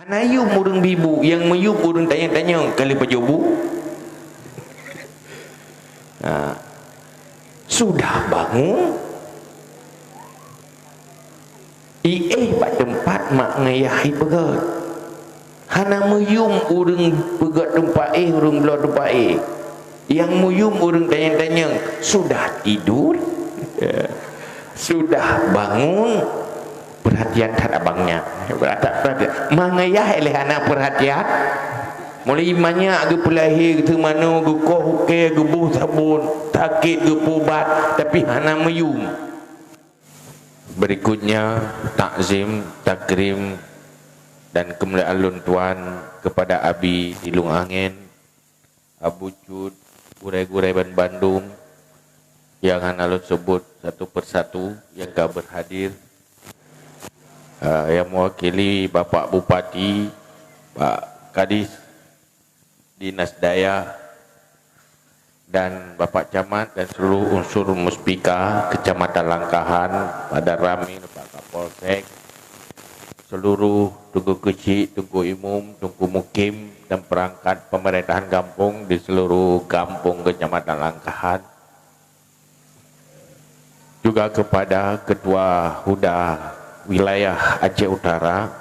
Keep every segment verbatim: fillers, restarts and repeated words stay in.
Na yum ureuëng bibu, nyang meuyum ureuëng tanyong-tanyong kali pajoh bu. Ha. Sudah bangun, iéh bak teumpat mak ngon yah ipeugöt. Hana meuyum ureuëng peugöt teumpat éh, ureuëng bloe teumpat éh. Nyang meuyum ureuëng tanyong-tanyong, sudah tidur? Sudah bangun? Perhatian that abang nyan. Perhatian, perhatian. Mak ngon yah lé hana perhatian. Mulai manyak geupeulahé, geuteumanoe, geukoh ukée, geuboh sabon, sakét geupubat, tapi hana meuyum. Berikutnya, takzim, takrim, dan kemuliaan lôn tuan kepada Abi di Lung Angén, Abu Cut, gurée-gurée ban bandum nyang hana lôn sebut satu persatu nyang ka berhadir, eh, yang mewakili Bapak Bupati, Pak Kadis Dinas Dayah, dan Bapak Camat dan seluruh unsur Muspika Kecamatan Langkahan, pada rami Pak Kapolsek, seluruh Teungku Keuchik, Teungku Imum, Teungku Mukim, dan perangkat pemerintahan gampông di seluruh gampông Kecamatan Langkahan, juga kepada Ketua Huda Wilayah Aceh Utara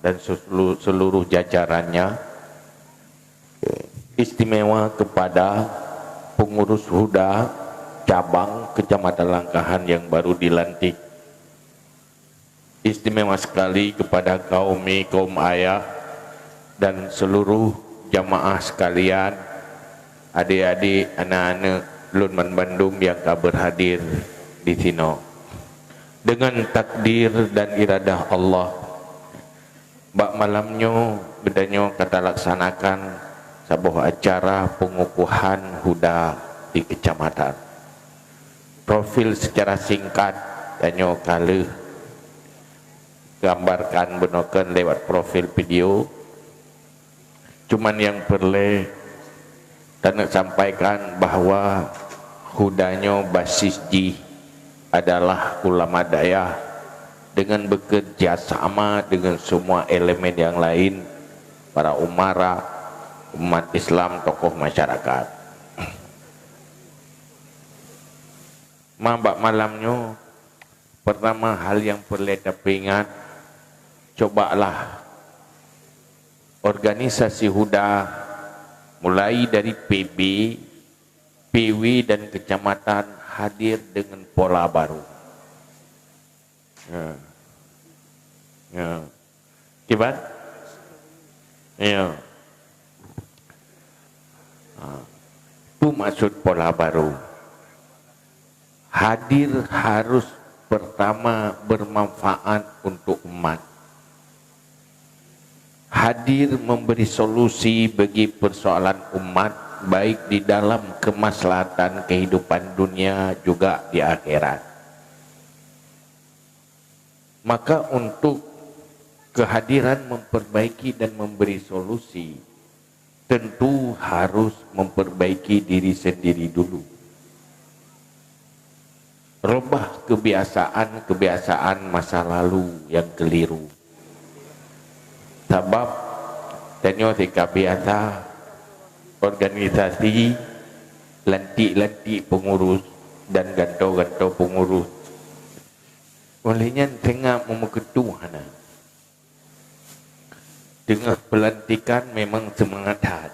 dan seselu-, seluruh jajarannya, istimewa kepada pengurus Huda cabang Kecamatan Langkahan yang baru dilantik. Istimewa sekali kepada kaum mi, kaum ayah, dan seluruh jamaah sekalian, adik-adik, aneuk-aneuk lôn banmandum nyang ka berhadir di sinoe. Dengan takdir dan iradah Allah, bak malam nyoe geutanyoe ka talaksanakan saboh acara pengukuhan huda di kecamatan. Profil secara singkat tanyoe ka lheueh gambarkan bunoe keu lewat profil video. Cuman nyang peureulée taneuk sampaikan bahwa huda nyoe basis jih adalah ulama dayah dengan bekerja sama dengan semua elemen yang lain, para umara, umat Islam, tokoh masyarakat. Ma bak malam nyoe, pertama hal nyang peureulée tapeuingat, cobalah organisasi huda mulai dari P B, P W dan kecamatan hadir dengan pola baru. Ya. Ya. Kiban? Ya. Ha. Itu maksud pola baru. Hadir harus pertama bermanfaat untuk umat. Hadir memberi solusi bagi persoalan umat, baik di dalam kemaslahatan kehidupan dunia juga di akhirat. Maka untuk kehadiran memperbaiki dan memberi solusi, tentu harus memperbaiki diri sendiri dulu. Rubah kebiasaan-kebiasaan masa lalu yang keliru. Sabab tanyoe sika biasa organisasi lantik-lantik pengurus dan gantoe-gantoe pengurus. Oleh nyan teuka meumeuketu hana. Teungoh peulantikan memang seumangat that.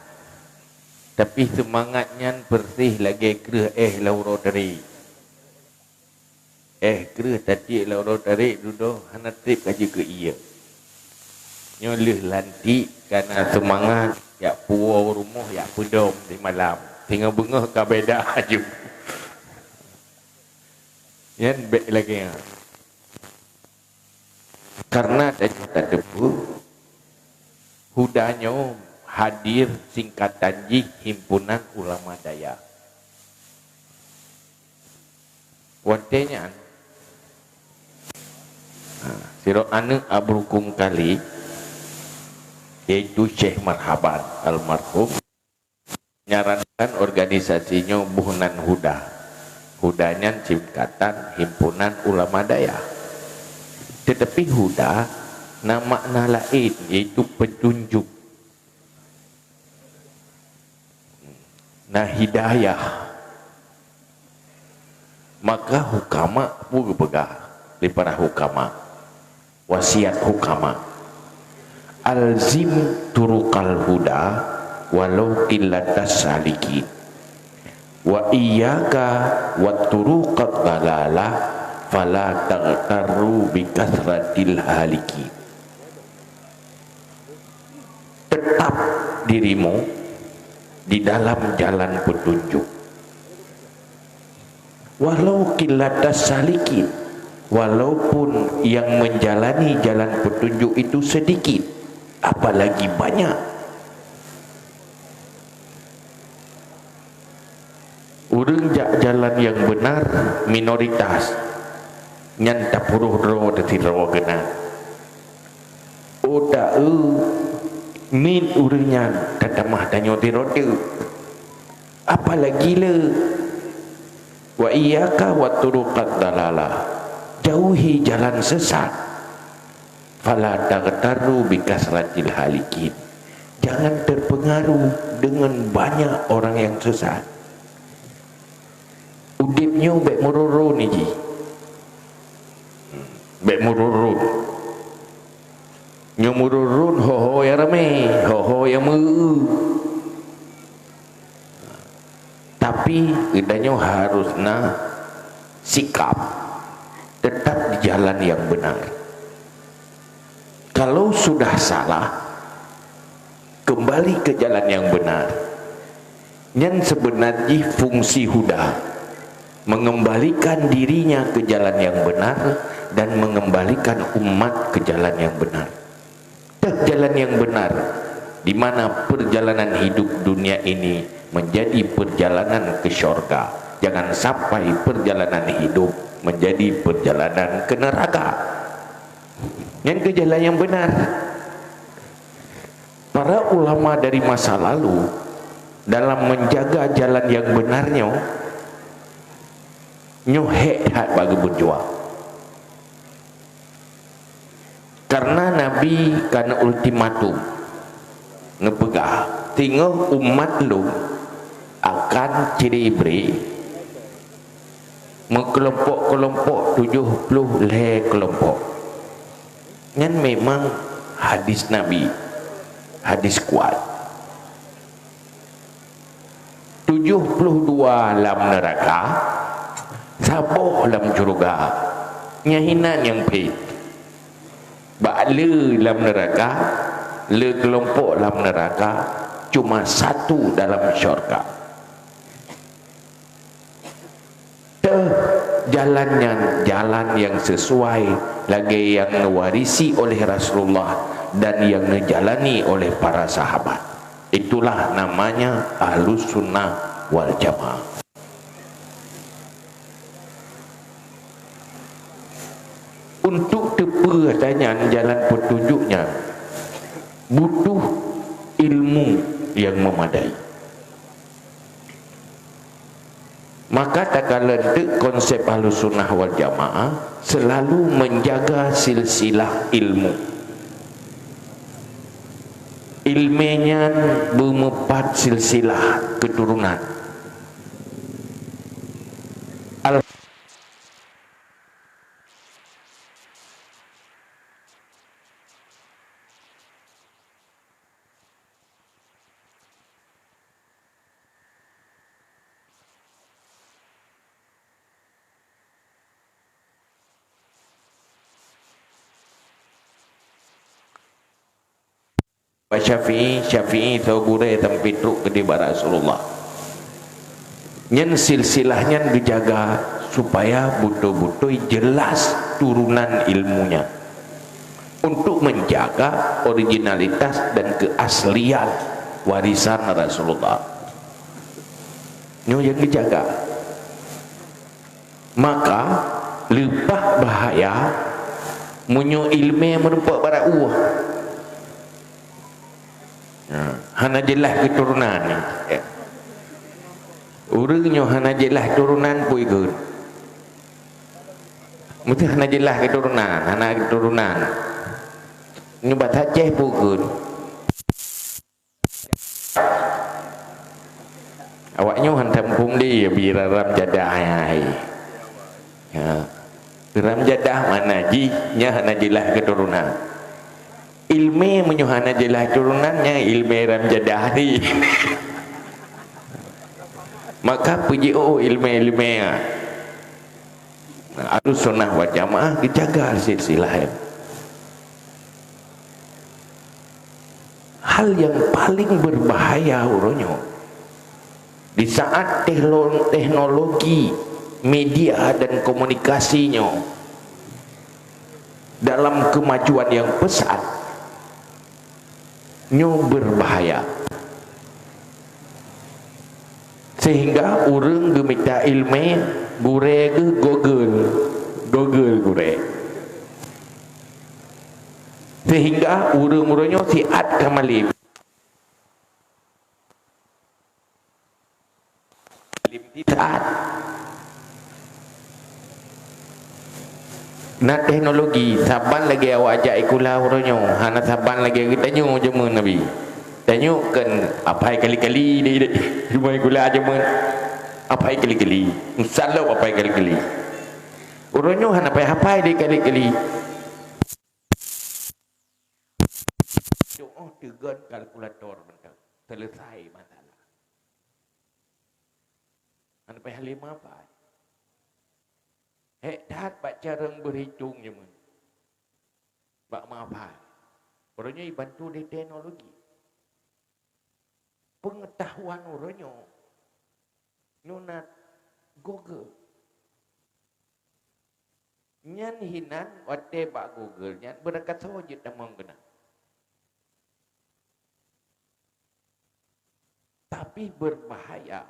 Tapi seumangat nyan peureuseh lagée kreueh éh lam uroe tarék. Éh kreueh taciek lam uroe tarék dudoe hana treb ka jeuet keu ié. Nyoe lheueh lantik kana seumangat jak puwoe rumoh jak peudong simalam. Singoh beungoh ka beda aju. Nyan bék lagée nyan. Karena tanyoe tateupeue, huda nyoe hadir singkatan jih Himpunan Ulama Dayah. Watée nyan, ha, sidroe aneuëk Abu Rukung Kali, yaitu Syekh Marhaban almarhum, nyarankan organisasi nyoe boh nan huda. Huda nyan singkatan Himpunan Ulama Dayah. Teutapi huda Na makna laén, yaitu petunjuk. Na hidayah. Maka hukama pun geupeugah lé para hukama, wasiat hukama, "Alzim turuqal huda walau qillatas salikin. Wa iyyaka wa turuqad dalalah fala taghtarru bi katsratil halikin." Tetap dirimu di dalam jalan petunjuk. Walau qillatas salikin, walaupun yang menjalani jalan petunjuk itu sedikit, apalagi banyak. Ureuëng jak jalan nyang beunar minoritas, nyan tapeuroh droe teusidroe keunan. Oh ta-eu, miet ureuëng nyan tatamah tanyoe sidroe teuk. Apalagi le, "Wa iyyaka wa turuqad dalalah," jauhi jalan sesat. "Fala taghtarru bi katsratil halikin," jangan terpengaruh dengan banyak orang yang sesat. Udeb nyoe bék meururun jih. Bék meururun. Nyoe meururun ho-ho nyang ramé, ho-ho nyang meu. Tapi geutanyoe harus na sikap tetap di jalan yang benar. Kalau sudah salah, kembali ke jalan yang benar. Nyan sebenar jih fungsi huda, mengembalikan dirinya ke jalan yang benar dan mengembalikan umat ke jalan yang benar. Teuh jalan yang benar, di mana perjalanan hidup dunia ini menjadi perjalanan ke syurga. Jangan sampai perjalanan hidup menjadi perjalanan ke neraka. Nyan keuh jalan nyang benar. Para ulama dari masa lalu dalam menjaga jalan nyang benar nyoe, nyoe hék that bak geubeujuang. Karena Nabi ka na ultimatum, neupeugah, "Singoh umat lôn akan ciri bri meukelompok-kelompok tujoh ploh lhée kelompok." Nyan memang hadis Nabi, hadis kuat. Tujoh ploh dua lam neuraka, saboh lam syeuruga. Nyan hinan nyang phét. Bak le lam neuraka, le keulompok lam neuraka, cuma satu dalam syurga. Teuh jalan nyan, jalan nyang sesuai lagée nyang neuwarisi oleh Rasulullah dan nyang neujalani oleh para sahabat. Itulah namanya Ahlus Sunnah wal Jamaah. Untuk teupeue ata nyan jalan peutunjuk nyan, butuh ilmu nyang meumadai. Maka takalon teuk konsep Ahlussunnah wal Jamaah selalu menjaga silsilah ilmu. Ilmu nyan beumeupat silsilah keuturonan. Al- Bak Syafi'i, Syafi'i soe gurée sampai trok keudeh bak Rasulullah. Nyan silsilah nyan geujaga supaya beutôi-beutôi jeulaih turonan ilmu nyan. Untuk menjaga originalitas dan keaslian warisan Rasulullah. Nyoe nyang geujaga. Maka leupah bahaya meunyoe iéleumé meurumpok bara ueh. Ha, hana jeulaih keuturonan nyan. Ureuëng nyoe hana jeulaih turonan peue geukheun. Meusti hana jeulaih keuturonan, hana keuturonan. Nyoe basa Aceh bukon. Awak nyoe hantom phôn lé, bi raram jadah hai. Ya. Ram jadah mana jih, nya hana jeulaih keuturonan. Ilmé meunyoe hana jeulaih turonan, nya ilmé ram jadah tadi. Maka peujiôh ilmé-ilmé, ah. Nah, Ahlussunnah wal Jamaah geujaga silsilah ilmu. Hal yang paling berbahaya uroe nyoe, di saat tehlo-, teknologi, media dan komunikasi nyoe dalam kemajuan yang pesat, nyoe berbahaya. Sehingga ureuëng geumita ilmé, gurée geuh Google, Google gurée. Sehingga ureuëng-ureuëng nyoe siat ka malém. Malém siat. Na teknologi, saban lagée awak jak sikula uroe nyoe, hana saban lagée geutanyoe jameun Nabi. Tanyoe kan apai kali-kali di, di rumah sikula jameun. Apai kali-kali. Musalop apai kali-kali. Uroe nyoe hana payah apai di kali-kali. Doa teugon kalkulator mantong. Selesai masalah. Hana payah lé ma apai. Hék that bak carông beurhitông jameun. Bak ma apai. Uroe nyoe jibantu lé teknologi. Peungeutahuan uroe nyoe, nyoe na Google. Nyan hinan watée bak Google nyan beurangkat soe jeuet tamong keunan. Tapi berbahaya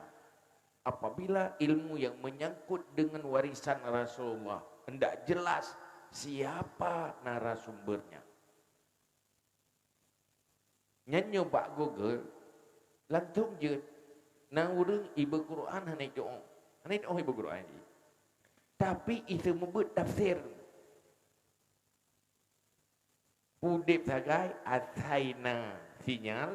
apabila ilmu yang menyangkut dengan warisan Rasulullah hendak jelas siapa narasumbernya. Nyan nyoe bak Google, langsung jeuet. Na ureuëng iba Quran hana itu'oh. Hana itu'oh iba Quran jih. Tapi iseumeubeuet tafsir. Udeb sagai asai na sinyal,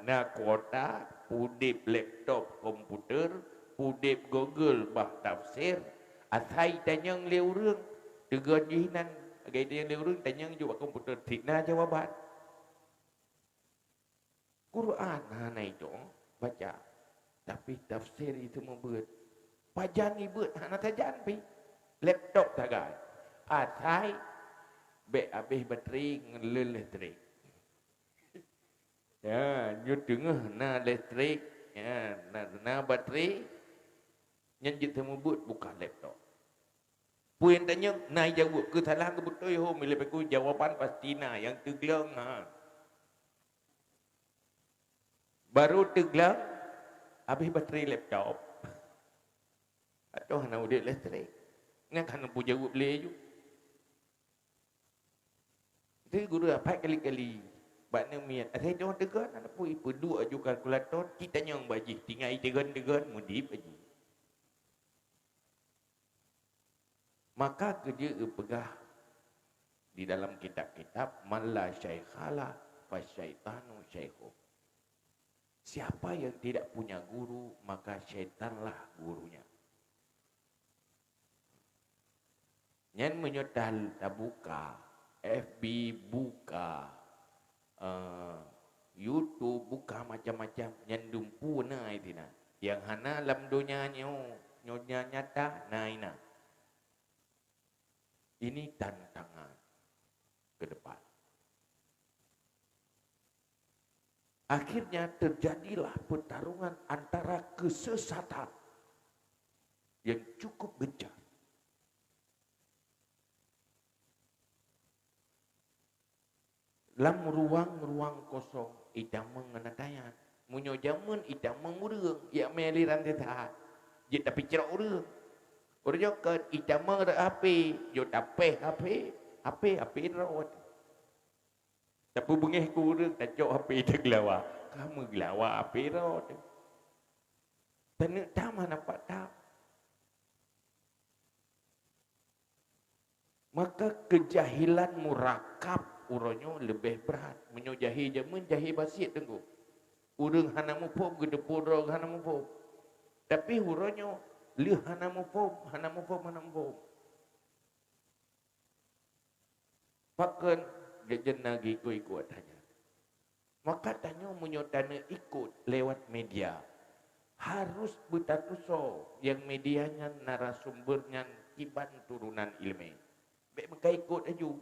na kuota, udeb laptop, komputer, udeb Google bah tafsir, asai tanyong lé ureuëng, teugon jih nan, lagée tanyong lé ureuëng, tanyong jok bak komputer, sit na jawaban. Quran hana itu'oh baca, tapi tafsir iseumeubeuet. Pajan ibeuet hana sajan pih. Laptop sagai. Asai bék abéh batri ngon listrik. Ya, nyoe teungoh na listrik, ya, na, na batri, nyan jeuet seumeubeuet buka laptop. Peue nyang tanyong na jaweueb, keu salah keu beutôi ho, meulée peue jawaban pasti na, nyang teugleng ha. Barô teugleng, abéh batri laptop. Atau hana udeb listrik. Nyan ka hana peue jaweueb lé ju. Di guru apat kali-kali bak neumiet, asai dong teugon, hana peue, ipeuduek aju kalkulator, cit tanyong bak jih, tinggai teugon-teugon, mudeb bak jih. Maka keujeuet geupeugah di dalam kitab-kitab, "Man la syaikha lah, fasyaitanu syaikhuh." Siapa yang tidak punya guru, maka syaitanlah gurunya. Nyan meunyoe ta-, tabuka F B, buka, eh, YouTube, buka macam-macam, nyan dumpeue na i sinan. Nyang hana lam donya nyoe, nyoe nyata na inan. Ini tantangan ke depan. Akhirnya terjadilah pertarungan antara kesesatan yang cukup gencar. Lam ruang-ruang kosong, itamong ngon ataian. Meunyoe jameun itamong ureuëng, jak mé aliran sesat, jeuet tapicrok ureuëng. Ureuëng nyoe kon itamong rot H P, jok tapéh H P, H P, H P rot. Tapeubeungéh keu ureuëng, tacok H P teugeulawa. Ka meugeulawa H P rot. Taneuk tam hana pat tam. Maka keujahilan murakab Uroe nyoe leubeh brat. Meunyoe jahé jameun, jahé basiet teungku. Ureuëng hana muphom, geuteupeue droe hana muphom. Tapi uroe nyoe lheueh hana muphom, hana muphom, hana muphom. Pakon geujeun na geuikot-ikot hanya. Maka tanyoe meunyoe taneuk ikot lewat media, harus beutatusoe nyang media nyan narasumber nyan kiban turonan ileumèe. Bèk meukaikot laju.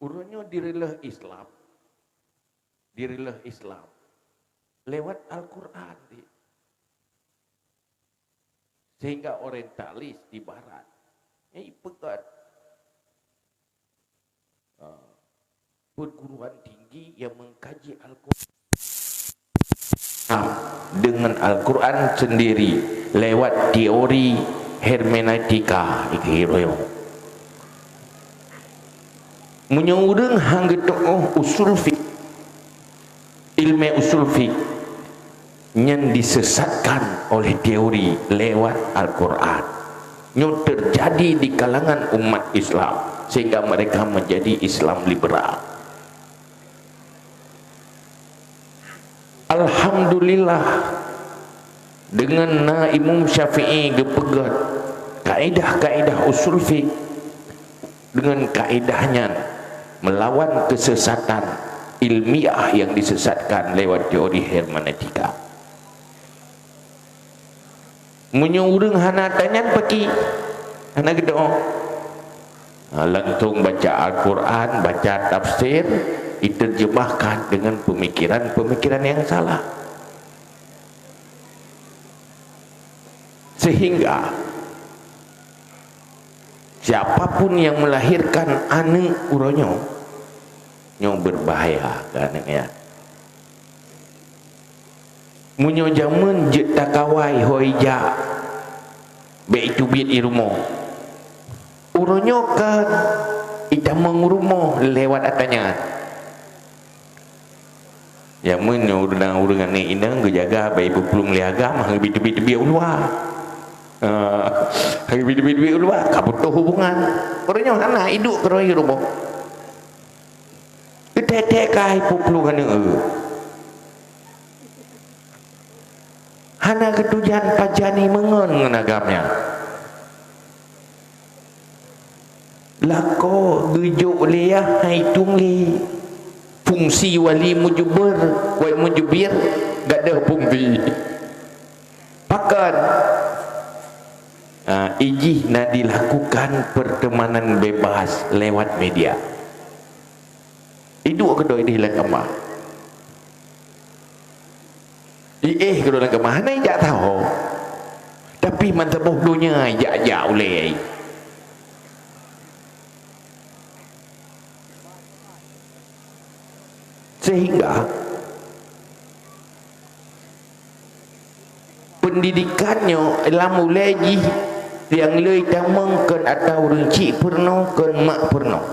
Uroe nyoe direuleuh Islam, direuleuh Islam lewat Al-Quran di. Sehingga orientalis di barat, eh, peugah, ah, perguruan tinggi yang mengkaji Al-Quran dengan Al-Quran sendiri lewat teori hermeneutika, ikeuh royong. Meunyoe ureuëng han geutuoh usul fiqh, ilmu usul fiqh, nyan disesatkan oleh teori lewat Al-Quran. Nyoe terjadi di kalangan umat Islam, sehingga mereka menjadi Islam liberal. Alhamdulillah, dengan na Imam Syafi'i geupeugah kaedah-kaedah usul fiqh, dengan kaedah nyan melawan kesesatan ilmiah yang disesatkan lewat teori hermeneutika. Meunyoe ureuëng hana tanyan paki, hana geudoe. Ha, langsung baca Al-Quran, baca tafsir, diterjemahkan dengan pemikiran-pemikiran yang salah. Sehingga siapapun yang melahirkan aneuk uroe nyoe, nyoe berbahaya keu aneuk nyan. Meunyoe jameun jeuet takawai ho ijak, bèk iteubiet i rumoh. Uroe nyoe kan itamong u rumoh lewat ata nyan. Jameun nyoe ureuëng, ureuëng aneuk inong geujaga bak ipeuplueng lé agam, han geubri teubiet-teubiet u luwa. Ah, han geubri teubiet-teubiet u luwa, ka putôh hubungan. Uroe nyoe hana, iduek keudroe i rumoh. Geutek-tek ka ipeuplueng aneuk. Hana geutujan pajan imeungon ngon agam nyan. Lakoe geujok lé yah han itueng lé. Fungsi wali mujubir, wali mujubir, gadôh fungsi. Pakon? Ah, ijih na dilakukan pertemanan bebas lewat media. Iduek keudroe ideh lam kama. Iéh keudroe lam kama, hana ijak saho. Tapi meusaboh donya ijak-jak ulèe. Sehingga pendidikan nyoe lam ulèe jih nyang le itamong kon ata ureuëng chik peurunoe, kon mak peurunoe,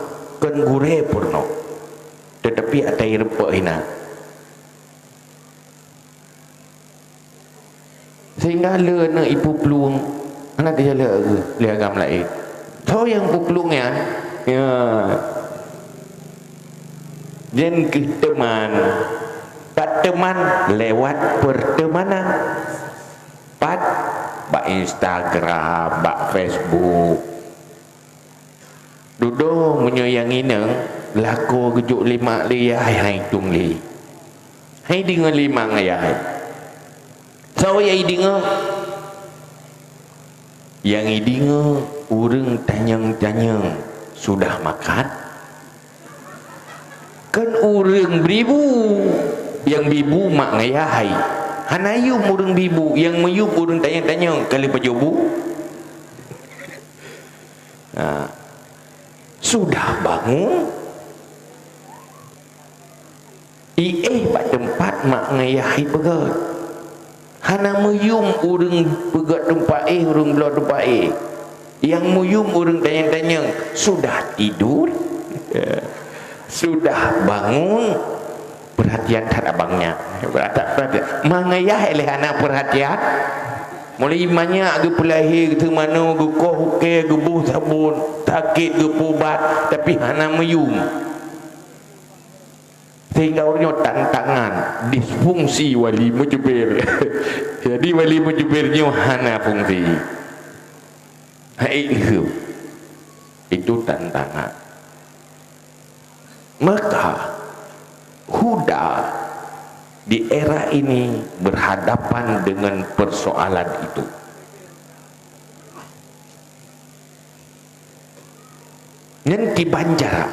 kon gurèe peurunoe. Teutapi ata ireupok hina. Sehingga le aneuk ipeuplueng, hana teujalak lé agam laén. Soe nyang peuplueng nyan? Ya. Nyan keuh teman. Pat teman? Lewat pertemanan. Pat? Bak Instagram, bak Facebook. Dudoe meunyoe nyang inong, lakoe geujok lé mak lé yah, han itueng lé. Han ideungoe lé mak ngon yah. Soe nyang ideungoe? Nyang ideungoe ureuëng tanyong-tanyong sudah makan. Kon ureuëng bri bu, nyang bri bu mak ngon yah hai. Hana yum ureuëng bri bu, nyang meuyum ureuëng tanyong-tanyong ka lheueh pajoh bu. Ha. Sudah bangun, iéh bak teumpat mak ngon yah hai peugöt. Hana meuyum ureuëng peugöt teumpat éh, ureuëng bloe teumpat éh. Nyang meuyum ureuëng tanyong-tanyong, sudah tidur, sudah bangun. Perhatian that abang nyan. Perhatian, perhatian. Mak ngon yah lé hana perhatian. Mulai manyak geupeulahé, geuteumanoe, geukoh ukée, geuboh sabon, sakét geupeuubat, tapi hana meuyum. Sehingga ureuëng nyoe tantangan, disfungsi wali mujubir. Jadi wali mujubir nyoe hana fungsi. Hai, itu tantangan. Maka, Huda di era ini berhadapan dengan persoalan itu. Nyan kiban cara.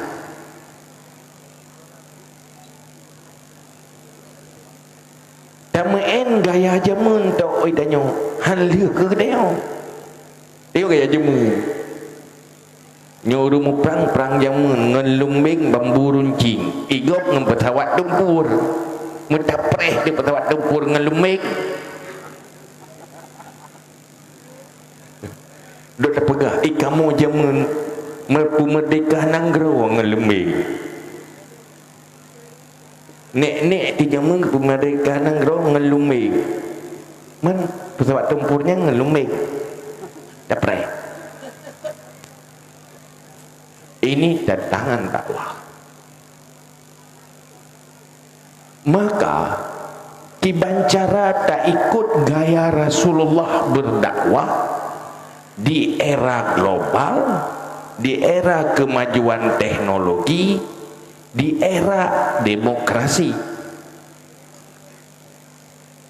Tameu'en gaya jameun tok, oi, tanyoe, han lheueh keu tanyoe. Tanyoe gaya jameun. Nyoe ureuëng muprang, prang jameun ngon lumbeng bambu runcing, igob ngon pesawat tempur. Meutapreh di pesawat tempur ngon lumbeng. Dok tapeugah, "Ih, kamoe jameun meupeumeurdeka nanggroe ngon lumbeng." Nek-nek ti jameun peumeurdeka nanggroe ngon lumbeng. Man, pesawat tempur nyan ngon lumbeng. Tapreh. Ini tantangan dakwah. Maka, kiban cara taikut gaya Rasulullah berdakwah di era global, di era kemajuan teknologi, di era demokrasi.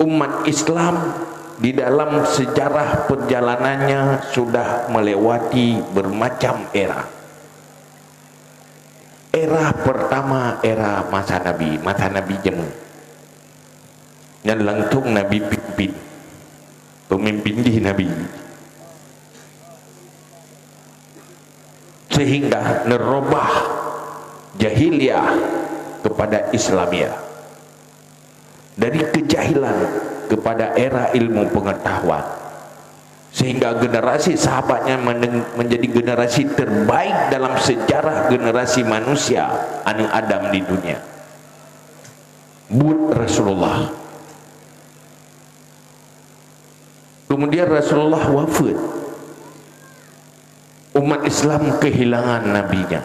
Umat Islam di dalam sejarah perjalanannya sudah melewati bermacam era. Era pertama, era masa Nabi, masa Nabi jameun. Nyan langsung Nabi pimpin, pemimpin jih Nabi. Sehingga neurubah jahiliyah kepada Islamiyah. Dari kejahilan kepada era ilmu pengetahuan. Sehingga generasi sahabatnya meneng-, menjadi generasi terbaik dalam sejarah generasi manusia, aneuk Adam di dunia. Buet Rasulullah. Kemudian Rasulullah wafat. Umat Islam kehilangan nabinya,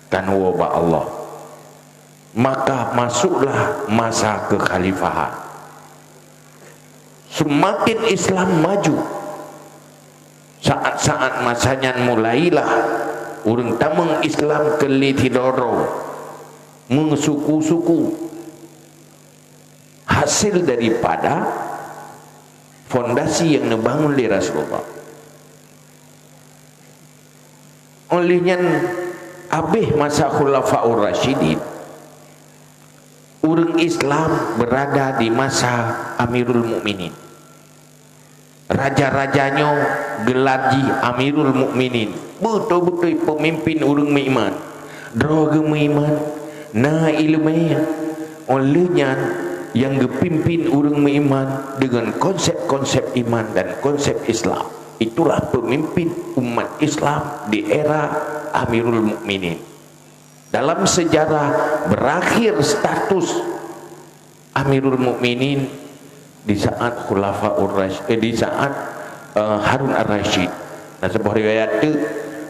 tanwoe bak Allah. Maka masuklah masa kekhalifahan. Semakin Islam maju, saat-saat masa nyan mulailah ureuëng tamong Islam keu lé sidroe-droe, meusuku-suku. Hasil daripada fondasi nyang neubangun lé Rasulullah. Óh lheueh nyan, abéh masa Khulafaur Rasyidin, ureuëng Islam berada di masa Amirul Mukminin. Raja-raja nyoe geula jih Amirul Mukminin, beutôi-beutôi peumimpin ureuëng meuiman. Droe geuh meuiman, na iéleumé, óh lheueh nyan nyang geupimpin ureuëng meuiman deungon konsep-konsep iman dan konsep Islam. Itulah peumimpin umat Islam di era Amirul Mukminin. Dalam sejarah, berakhir status Amirul Mukminin di saat Khulafaur Rasy-, eh, di saat, eh, Harun Ar-Rasyid. Na saboh riwayat tu,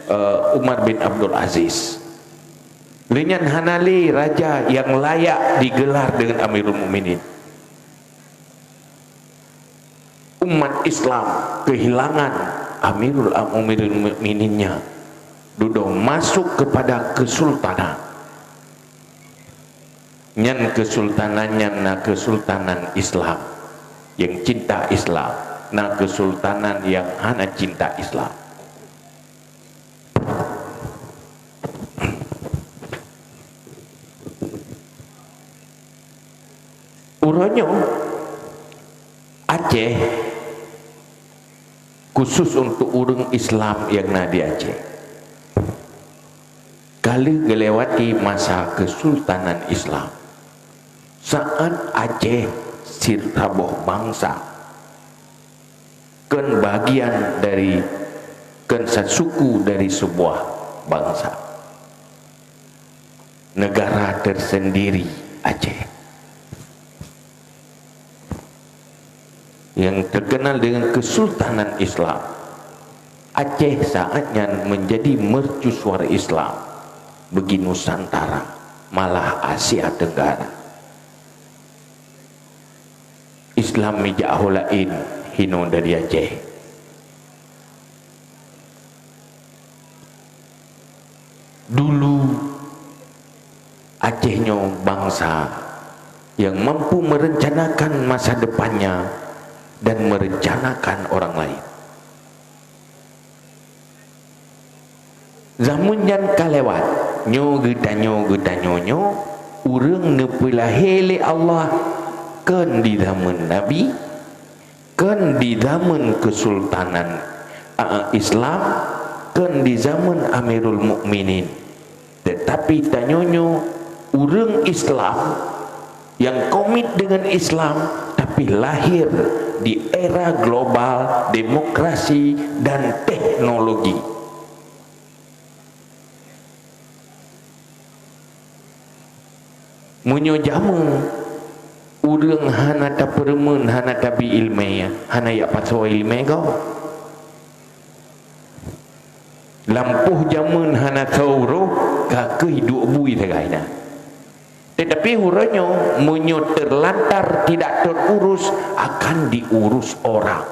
eh, Umar bin Abdul Aziz. Lheueh nyan hana lé raja nyang layak digelar deungon Amirul Mukminin. Umat Islam kehilangan Amirul Mukminin nyan, dudoe masuk kepada kesultanan. Nyan kesultanan nyan na kesultanan Islam, nyang cinta Islam, na kesultanan nyang hana cinta Islam. Uroe nyoe, Aceh khusus untuk ureuëng Islam nyang na di Aceh. Ka lheueh geulewati masa kesultanan Islam, saat Aceh siraboh bansa, kon bagian dari, kon sasuku dari sebuah bansa. Negara tersendiri Aceh. yang terkenal dengan Kesultanan Islam. Aceh saat nyan menjadi mercusuar Islam bagi Nusantara, malah Asia Tenggara. Islam mijak ho laén hinoe dari Aceh. Dulu, Aceh nyoe bansa yang mampu merencanakan masa depannya dan merencanakan orang lain. Zaman nyan ka lewat, nyoe geutanyoe, geutanyoe nyoe, ureuëng neupeulahé lé Allah kon di zaman Nabi, kon di zaman Kesultanan, a, Islam, kon di zaman Amirul Mukminin. Tetapi tanyoe nyoe ureuëng Islam yang komit dengan Islam, tapi lahir di era global, demokrasi, dan teknologi. Meunyoe jameun ureuëng hana tapeureumeun, hana tabi iéleumé, hana jak pasoe iéleumé gob. Lampôh jameun hana soe uroh, ka keuh duek bui sagai na. Tetapi uroe nyoe, meunyoe terlantar tidak terurus, akan diurus orang.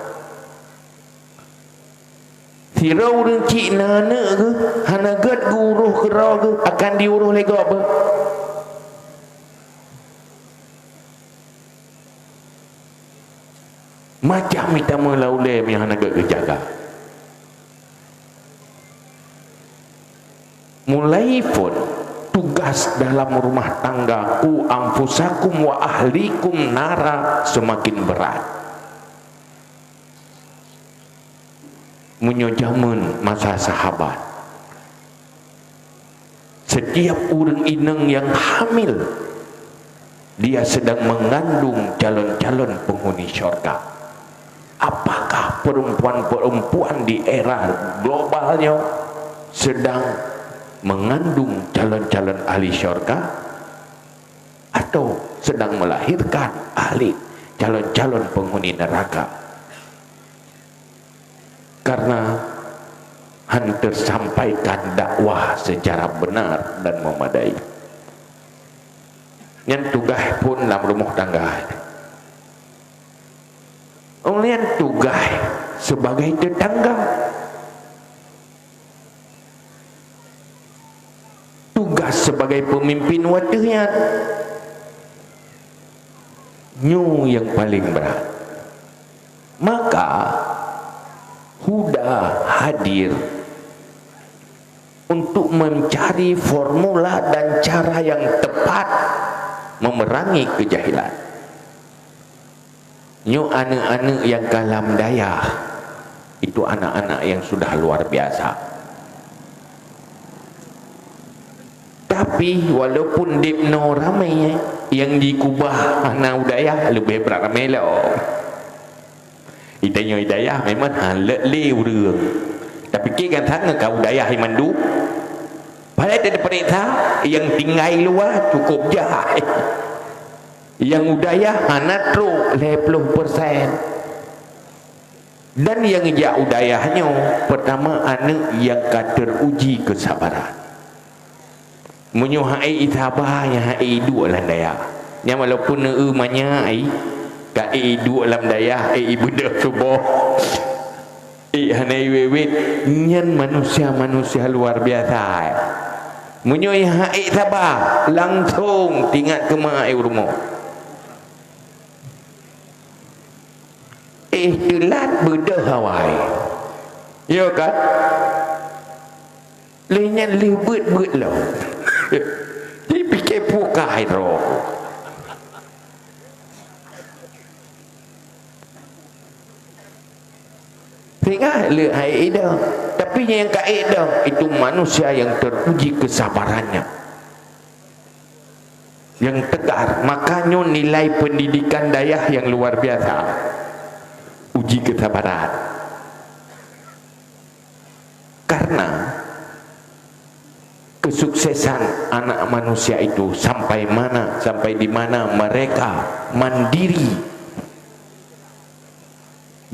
Sidroe ureuëng chik na aneuëk geuh, hana gét geuuroh keudroe geuh, akan diuroh lé gob beuh. Macam mita meulaulée meunyoe hana gét geujaga. Mulai phon tugas dalam rumah tangga, "Qu anfusakum wa ahlikum nara," semakin berat. Meunyoe jameun masa sahabat, setiap ureuëng inong yang hamil, dia sedang mengandung calon-calon penghuni syurga. Apakah perempuan-perempuan di era global nyoe sedang mengandung calon-calon ahli syurga atau sedang melahirkan ahli calon-calon penghuni neraka? Karena han tersampaikan dakwah secara benar dan memadai. Nyan tugaih phon lam rumoh tangga. Ulôn tugaih sebagai tetangga. Tugas sebagai pemimpin watée nyan. Nyoe nyang paleng brat. Maka, Huda hadir untuk mencari formula dan cara yang tepat memerangi kejahilan. Nyoe aneuëk-aneuëk nyang ka lam dayah, itu anak-anak yang sudah luar biasa. Tapi, walaupun deb noe ramé, nyang jikubah hana u dayah leubeh brat ramé lom. Di tanyoe dayah memang han lé ureuëng. Tapi keu gata ngon ka u dayah mandum. Padahai teupeuriksa, nyang tinggai luwa cukup jai. Nyang u dayah hana trok lhée ploh persen. Dan nyang jak u dayah nyoe, pertama aneuëk nyang ka teuruji keusabaran. Meunyoe han ék saba, nyan han ék duek lam dayah. Nyan walaupun neueu manyak, ka ék duek lam dayah, ék beudôh suboh. Ék hana iwet-wet, nyan manusia-manusia luar biasa. Meunyoe han ék saba, langsong tingat keu ma ék u rumoh. Éh teulat beudôh awai. Yo kan? Lé nyan lé beuet-beuet lom. Jipike pukai droe. Sehingga lé hai idong. Tapi nyang ka idong itu manusia yang teruji kesabarannya. Yang tegar. Maka nyoe nilai pendidikan dayah yang luar biasa. Uji kesabaran. Karena kesuksesan anak manusia itu sampai mana, sampai di mana mereka mandiri.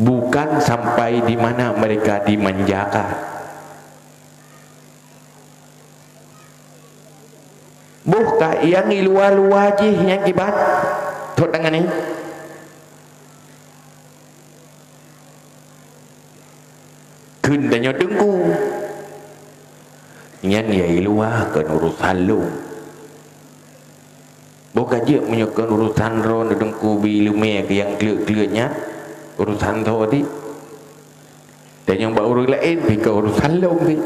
Bukan sampai di mana mereka dimanjakan. Boh ka nyang luwa-luwa jih nyang kiban, thot tangan ni. Kheun tanyoe teungku. Nyan nyang luwa kon urusan lôn. Boh ka jeuet meunyoe kon urusan droe teungku bi ileumèe keu nyang kleuet-kleuet nyan, urusan droe di. Tanyoe bak ureueng laén pih ka urusan lôn pih.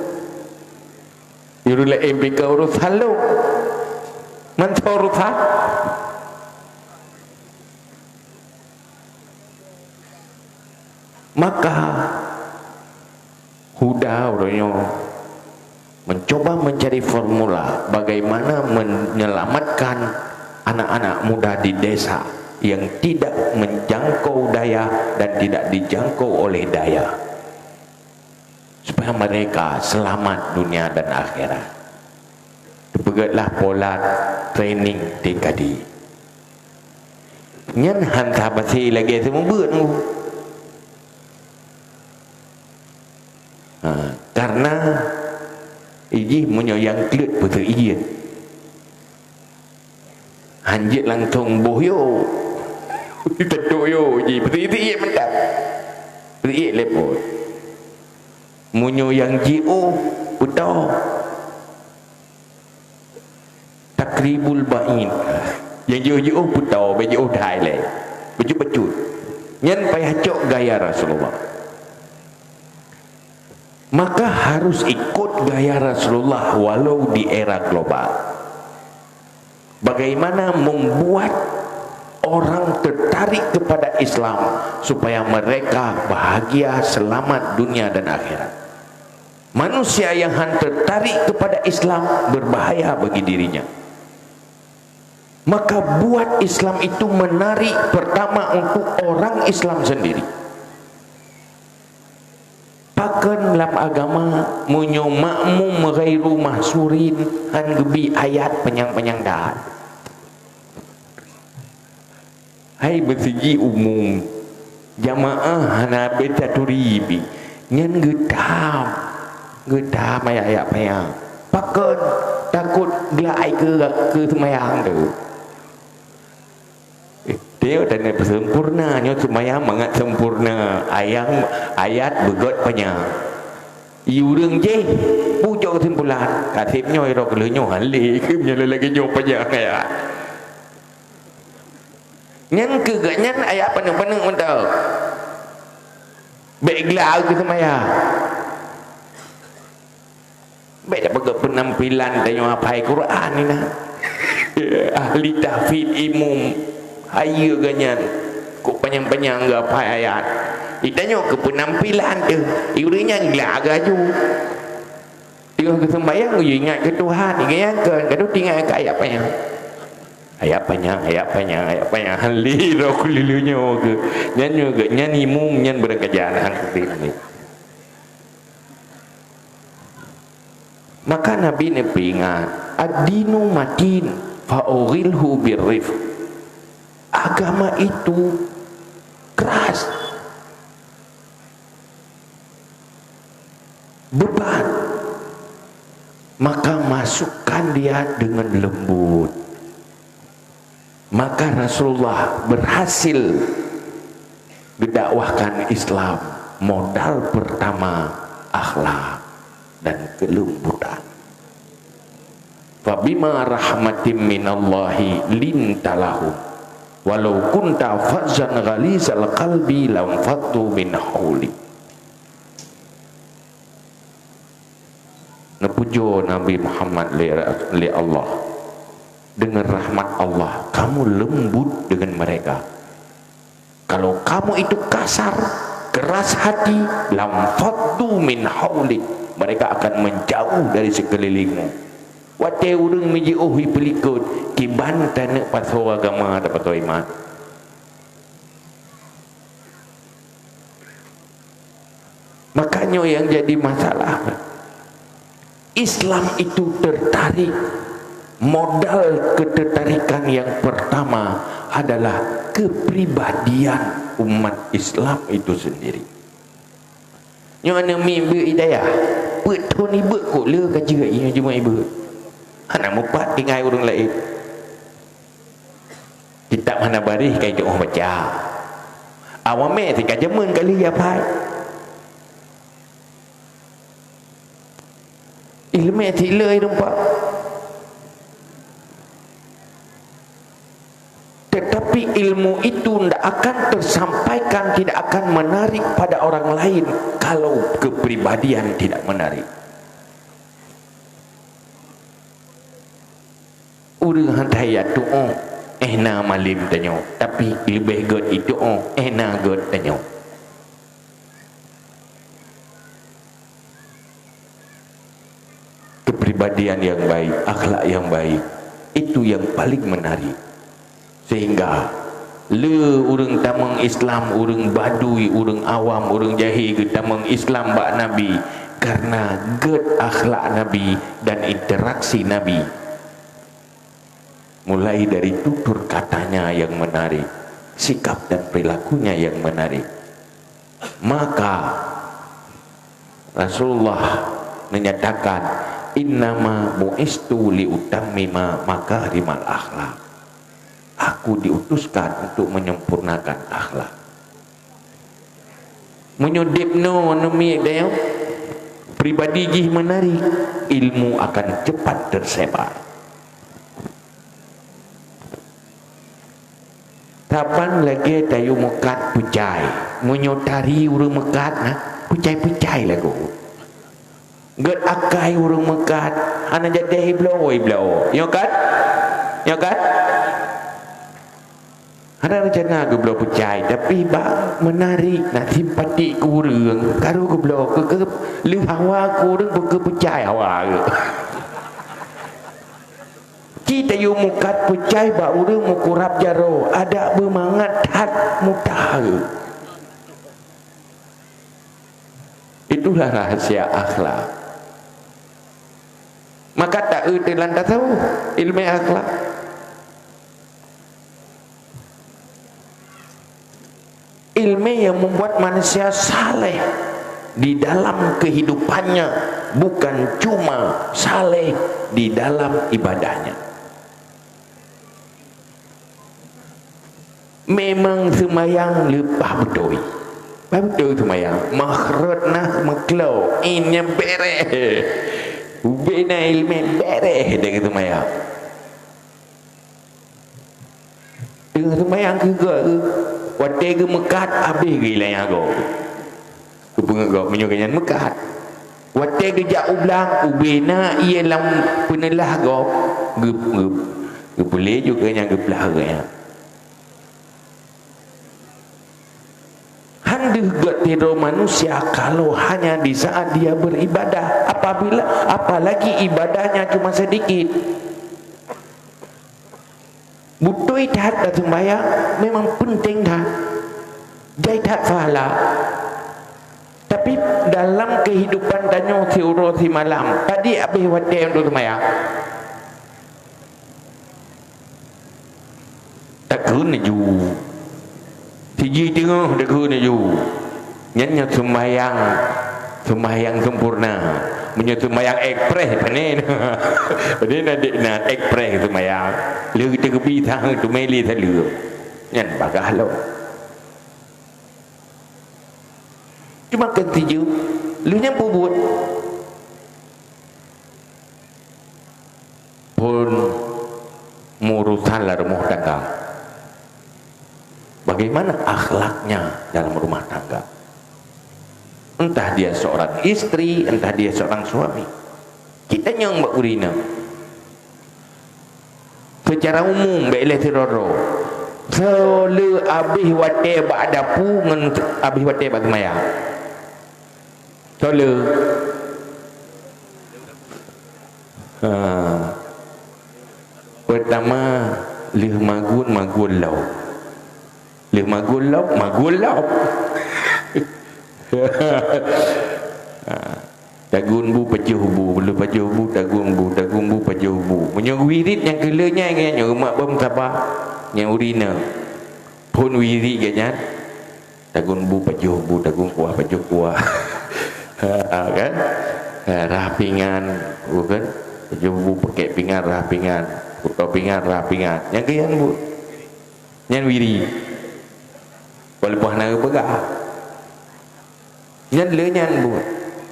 Ureueng laén pih ka urusan lôn. Mantong urusan. Maka, Huda uroe nyoe mencoba mencari formula bagaimana menyelamatkan anak-anak muda di desa yang tidak menjangkau daya dan tidak dijangkau oleh daya, supaya mereka selamat dunia dan akhirat. Teupeugötlah pola training tingkat tinggi. Nyan han saban lagèe seumeubeuet ngon. Ha, karena ijih meunyoe nyang kleuet peuseuiet. Han jeuet langsong boh yo. Teutok yo jih, peuseuiet mantap. Peuseuiet lepot. Meunyoe nyang jiôh, beutôi. Takribul ba'id. Nyang jiôh-jiôh peutô, bèk jiôh that lé. Bacut-bacut. Nyan payah cok gaya Rasulullah. Maka harus ikut gaya Rasulullah walau di era global. Bagaimana membuat orang tertarik kepada Islam supaya mereka bahagia, selamat dunia dan akhirat. Manusia yang han tertarik kepada Islam berbahaya bagi dirinya. Maka buat Islam itu menarik pertama untuk orang Islam sendiri. Pakon lam agama meunyoe makmum ghairu mahsurin han geubi ayat panyang-panyang that. Hai beusiji umum, jamaah hana beutaturi bi, nyan geutam, geutam ayat-ayat panyang. Pakon? Takot glak ai keu, keu seumayang tu. Eh, teu tanda sempurna, nyoe seumayang mangat sempurna, ayang, ayat beugöt panyang. I ureueng jéh, pucok kesimpulan, kaseb nyoe roh keu lheueh nyoe han lé, keu nyoe lagèe nyoe panyang ayat. Nyan keu gobnyan ayat paneuk-paneuk mantong. Bèk glak keu seumayang. Bèk tapeugah peunampilan tanyoe hafai Quran ni na. Ahli tahfidz imum, hayeue gobnyan. Kok panyang-panyang geuhafai ayat. Di tanyoe keu peunampilan teuh, di ureueng nyan glak geuaju. Teungoh geuseumayang, geuyue ingat keu Tuhan, ingat keu, ka teuingat keu ayat panyang. Ayat panyang, ayat panyang, ayat panyang. Han lé roh keu lheueh nyoe keu. Nyan nyoe geuh, nyan imum, nyan beurangkajan han keu lé. Maka Nabi neupeuingat, "Ad-dinu matin, fa ughilhu birrifq." Agama itu keras. Beban. Maka masukkan dia dengan lembut. Maka Rasulullah berhasil mendakwahkan Islam, modal pertama akhlak dan kelembutan. "Fabima rahmatim minallahi linta lahum, walau kunta fazzan ghalizal qalbi lam faddu min haulik." Neupujoe Nabi Muhammad lé, lé Allah. Dengan rahmat Allah, kamu lembut dengan mereka. Kalau kamu itu kasar, keras hati, lam faddu min haulik, mereka akan menjauh dari sekelilingmu. Watèe ureueng meujiôh ipeulikot, kiban taneuk pasoe agama, tapasoe iman. Maka nyoe nyang jadi masalah. Islam itu tertarik, modal ketertarikan yang pertama adalah kepribadian umat Islam itu sendiri. Nyoe aneuk miet beuet i dayah, peuet thon i beuet kok le ka jeuet i nyoe jeuet i beuet. Hana mupat tinggai ureuëng laén. Kitab hana baréh ka itu'oh baca. Awamé sikajameun kali ya pai. Ilmu tilai rupa. Tetapi ilmu itu tidak akan tersampaikan, tidak akan menarik pada orang lain kalau kepribadian tidak menarik. Ureuëng hana tu'oh, eh na malem tanyoe, tapi leubeh gét itu'oh, eh na gét tanyoe. Kepribadian yang baik, akhlak yang baik, itu yang paling menarik. Sehingga le ureuëng tamong Islam, ureuëng badui, ureuëng awam, ureuëng jahé geutamong Islam bak Nabi karena gét akhlak Nabi dan interaksi Nabi. Mulai dari tutur katanya yang menarik, sikap dan perilakunya yang menarik. Maka Rasulullah menyatakan, "Innama bu'istu liutammima makarimal akhlak." Aku diutuskan untuk menyempurnakan akhlak. Meunyoe deb noe neumiet dayong, pribadi jih menarik, ilmu akan cepat tersebar. Saban lagée tayue meukat peucai. Meunyoe tari ureuëng meukat na, peucai-peucai lagoe. Gét akai ureuëng meukat, hana jadi ibloe-ibloe. Nyo kan? Nyo kan? Hana rencana geubloe peucai, tapi bak menarik na simpatik keu ureuëng, karu geubloe keu, keu lheueh hawa keu ureuëng, beu keu peucai hawa geuh. Ci tayue meukat peucai bak ureuëng meukurab jaroe, adak beumangat that muta geuh. Itulah rahasia akhlak. Maka taeu teulan tasawuf, ilmu akhlak. Ilmu yang membuat manusia saleh di dalam kehidupannya, bukan cuma saleh di dalam ibadahnya. Memang seumayang leupah beutôi. Leupah beutôi seumayang. Makhraj na meuklo, inya bereh. Ubena ilmu bereh dari seumayang. Teungoh seumayang keu gop, watée geumeukat habéh geuilang gob. Keupeue gop meunyoe gobnyan meukat. Watée geujak u blang, ubena ié lam peuneulah gob, geup, geup, geupeulé ju keu nyang geuplah geuh nyan. Han deuh gét sidroe manusia kalau hanya di saat dia beribadah, apabila, apalagi ibadahnya cuma sedikit. Beutôi that taseumayang memang peunteng that, jai that pahala. Tapi dalam keuhidupan tanyoe siuroe simalam, padit habéh watée untuk seumayang? Takheun laju. Siji teungoh takheun laju. Nyan nyoe sumbayang, sumbayang sempurna. Meunyoe sumbayang ekspres, panen. Panen adik na ekspres sumbayang. Lheueh teugeubi sahang teumé lé saleuem. Nyan bagaih lom. Cuma kan siji, lheueh nyan peubuet. Phon meurusan lam rumoh tangga. Bagaimana akhlaknya dalam rumah tangga? Entah dia seorang istri, entah dia seorang suami. Kita nyang bak urina. Secara umum, bèk lé sidroe-droe. Soe le abéh watèe bak dapu ngon abéh watèe bak seumayang? Soe le? Ha. Peutama, lheueh magun, magun lom. Lheueh magun lom, magun lom. Ha. Tagun bu, pajoh bu, lheueh pajoh bu, tagun bu, tagun bu, pajoh bu. Meunyoe wirit nyang keu lheueh nyan, nyan, nyan, umat bom saba, nyang urina. Phon wirit geuh nyan, Tagun bu pajoh bu, tagun kuah pajoh kuah. Ha, kan? Ha, rhah pingan, bu kan? Pajoh bu pakèk pingan, rhah pingan. Kuto pingan, rhah pingan. Nyang keu nyan bu. Nyan wirid. Walaupun hana geupeugah. Nyan le nyan bu.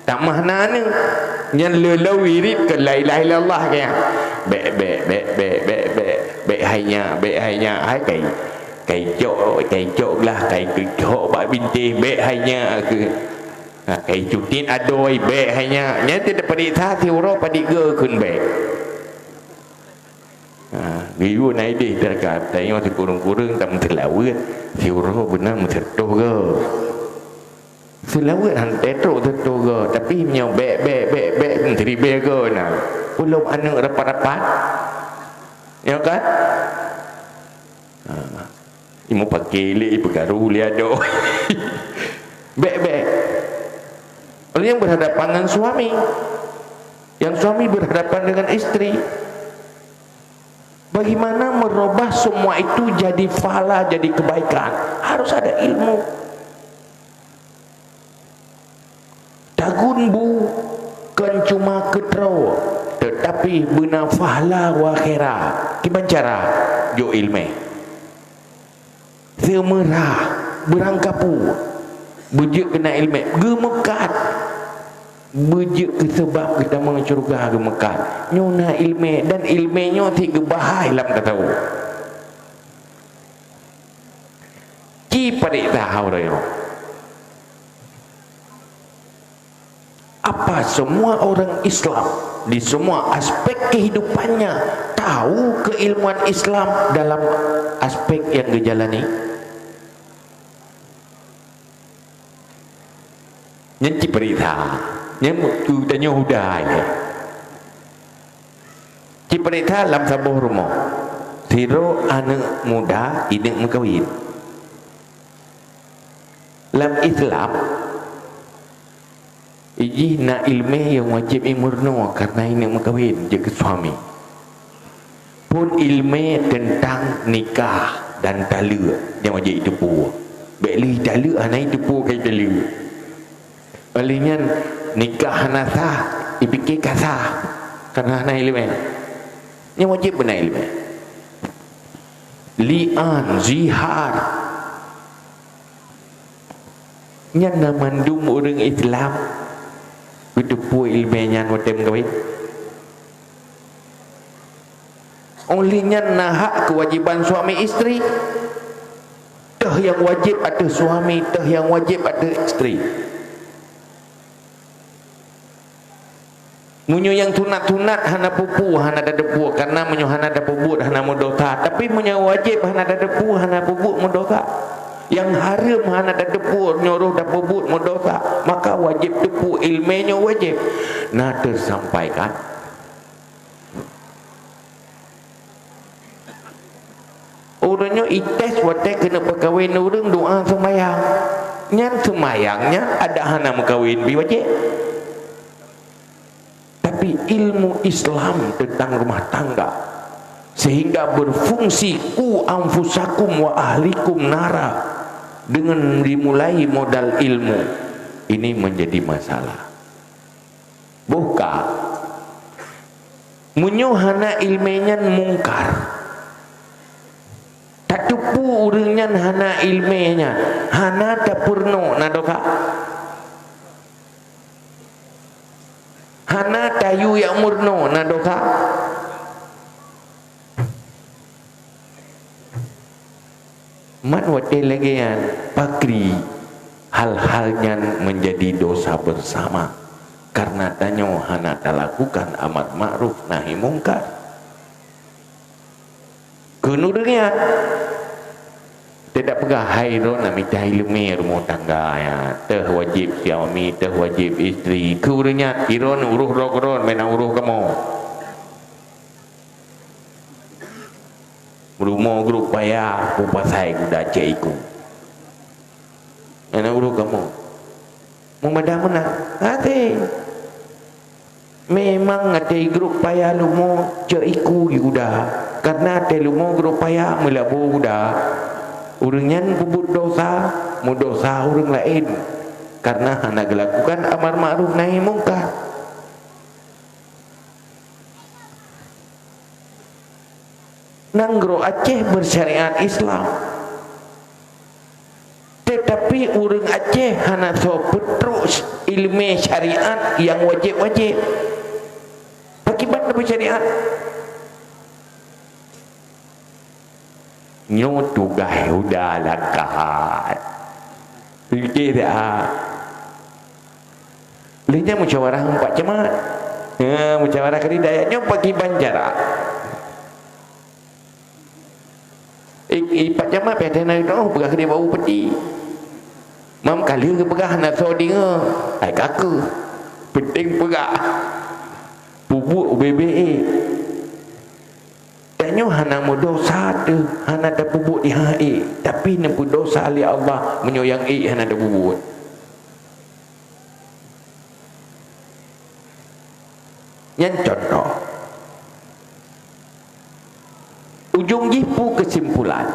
Tamah na nyan. Nyan le lom wirid keu la ilaha illallah keu nyan. Bèk, bèk, bèk, bèk, bèk, bèk. Bèk hai nyak, bèk hai nyak. Hai kai. Kai cok, kai cok glah, kai cok bak bintéh, bèk hai nyak keu. Ha, kai cutit adoe, bèk hai nyak. Nyan teuh padik that siuroe padik geu kheun bèk. Ha, geuyue na idéh teuka, tanyoe sikureueng-kureueng tameuseulaweuet, siuroe beuna meuseutôh goe. Seulaweuet han teutrok seutôh goe, tapi meunyoe bèk, bèk, bèk, bèk, meusiribèe goe na. Peulom aneuk rapat-rapat. Nyo kan? Ha. Imeupaké lé, ipeukaru lé adoe. Bèk, bèk. Orang yang berhadapan dengan suami. Yang suami berhadapan dengan istri. Bagaimana merubah semua itu jadi pahala, jadi kebaikan? Harus ada ilmu. Tagun bu kon cuma keu droe, tetapi beuna pahala u akhera. Kiban cara? Jok ileumèe. Seumeurah, beurangkapeue, beujeuet keu na ileumèe, geumeukat. Beujeuet keu seubab geutamong syeuruga geumeukat. Nyoe na ileumèe, dan ileumèe nyoe cit geuba hai lam tasawuf. Ci padik that uroe nyoe. Apa semua orang Islam di semua aspek kehidupannya tahu keilmuan Islam dalam aspek yang dijalani? Nyan ci peuriksa. Nyan tanyoe udah ilèe. Ci peuriksa lam saboh rumoh. Sidroe aneuk muda inong meukawen. Lam Islam, jih na ileumèe nyang wajéb imeurunoe kareuna inong meukawen jeuet keu suami. Phôn ileumèe teuntang nikah dan taleuek nyang wajéb iteupeue. Bèk lheueh taleuek hana iteupeue ka italeuek. Óh lheueh nyan nikah hana sah, ipike ka sah, kareuna hana ileumèe. Nyang wajéb beuna ileumèe. Li'an, zihar. Nyan na mandum ureueng Islam geuteupeue ileumèe nyan watèe meukawen. Óh lheueh nyan na hak keuwajéban suami istri. Teuh nyang wajéb ateueh suami, teuh nyang wajéb ateueh istri. Meunyoe nyang sunat-sunat hana peue-peue, hana tateupeue, kareuna meunyoe hana tapeubuet hana meudosa. Tapi meunyoe wajéb hana tateupeue, hana peubuet meudosa. Nyang hareuem hana tateupeue, nyoe roh tapeubuet meudosa. Maka wajéb teupeue ileumèe nyoe wajéb. Na teusampaikan. Ureueng nyoe ites watèe keuneuk peukawen ureueng doa seumayang. Nyan seumayang nyan adak hana meukawen pih wajéb. Tapi ilmu Islam tentang rumah tangga, sehingga berfungsi ku anfusakum wa ahlikum nara, dengan dimulai modal ilmu, ini menjadi masalah. Boh ka. Meunyoe hana ileumèe nyan mungkar. Tateupeue ureueng nyan hana ileumèe nyan, hana tapeurunoe na dosa. Hana tayue jak meurunoe na dosa. Man watèe lagèe nyan, pakri hal-hal nyan menjadi dosa bersama, kareuna tanyoe hana talakukan amar ma'ruf nahi mungkar. Kheun ureueng nyan, teudak peugah, "Hai droeneuh mita ileumèe rumoh tangga nyan, teuh wajéb suami, teuh wajéb istri." Kheun ureueng nyan, "Droeneuh uroh droe keudroe, meunan uroh kamoe." Rumoh grup paya, peue pasai guda cok iku. Aneuk ureueng kamoe. Meumada meunan. Até. Memang até grup paya leumo cok iku guda. Karena até leumo grup paya meulabo guda. Ureuëng nyan peubuet dosa, meudosa ureuëng laén, karena hana geulakukan amar ma'ruf nahi mungkar. Nanggroe Aceh bersyariat Islam. Tetapi ureuëng Aceh hana soe peutrok ilmu syariat nyang wajéb-wajéb. Pakiban tabi syariat. Nyoe tugaih Huda langkahan. Pike dah. Lheueh nyan musyawarah ngon Pak Camat. Ha, musyawarah keu dayah nyoe pakiban cara. I, i Pak Camat pih hana teuh peugah keu dia bak bupati. Mam ka lheueh geupeugah hana soe deungoe. Ai ka keuh. Penting peugah. Peubuet ubé-bé. Tanyoe hana meudosa teuh, hana tapeubuet nyang ék, tapi neupeudosa lé Allah meunyoe nyang ék hana tapeubuet. Nyan contoh. Ujong jih peue keusimpulan?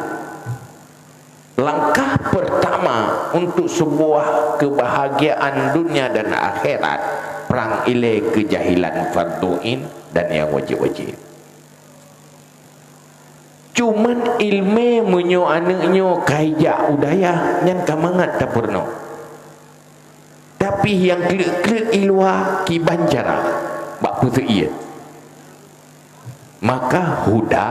Langkah pertama untuk sebuah kebahagiaan dunia dan akhirat, prang ilée keujahilan fardhu ain dan nyang wajéb-wajéb. Cuman ilmé meunyoe aneuëk nyoe ka ijak u dayah, nyan ka mangat tapeurunoe. Tapi nyang kleuet-kleuet i luwa kiban cara bak peuseuiet. Maka Huda,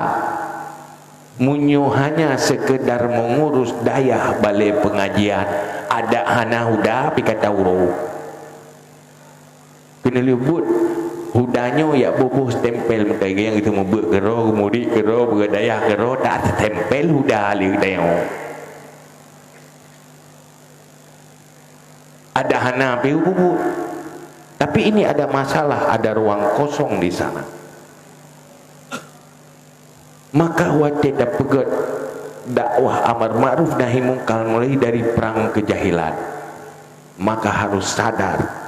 meunyoe hanya sekedar mengurus dayah balée pengajian, adak hana Huda pih ka tauroe. Keuneulheueh buet Huda nyoe yak boboh stempel meukai nyang geuteumeubeuet keudroe, geumurit keudroe, beudayah keudroe, tak stempel Huda lé geutanyoe. Ada hana pih peubuet. Tapi ini ada masalah, ada ruang kosong di sana. Maka watée tapeugét dakwah amar ma'ruf nahi mungkar mulai dari prang keujahilan, maka harus sadar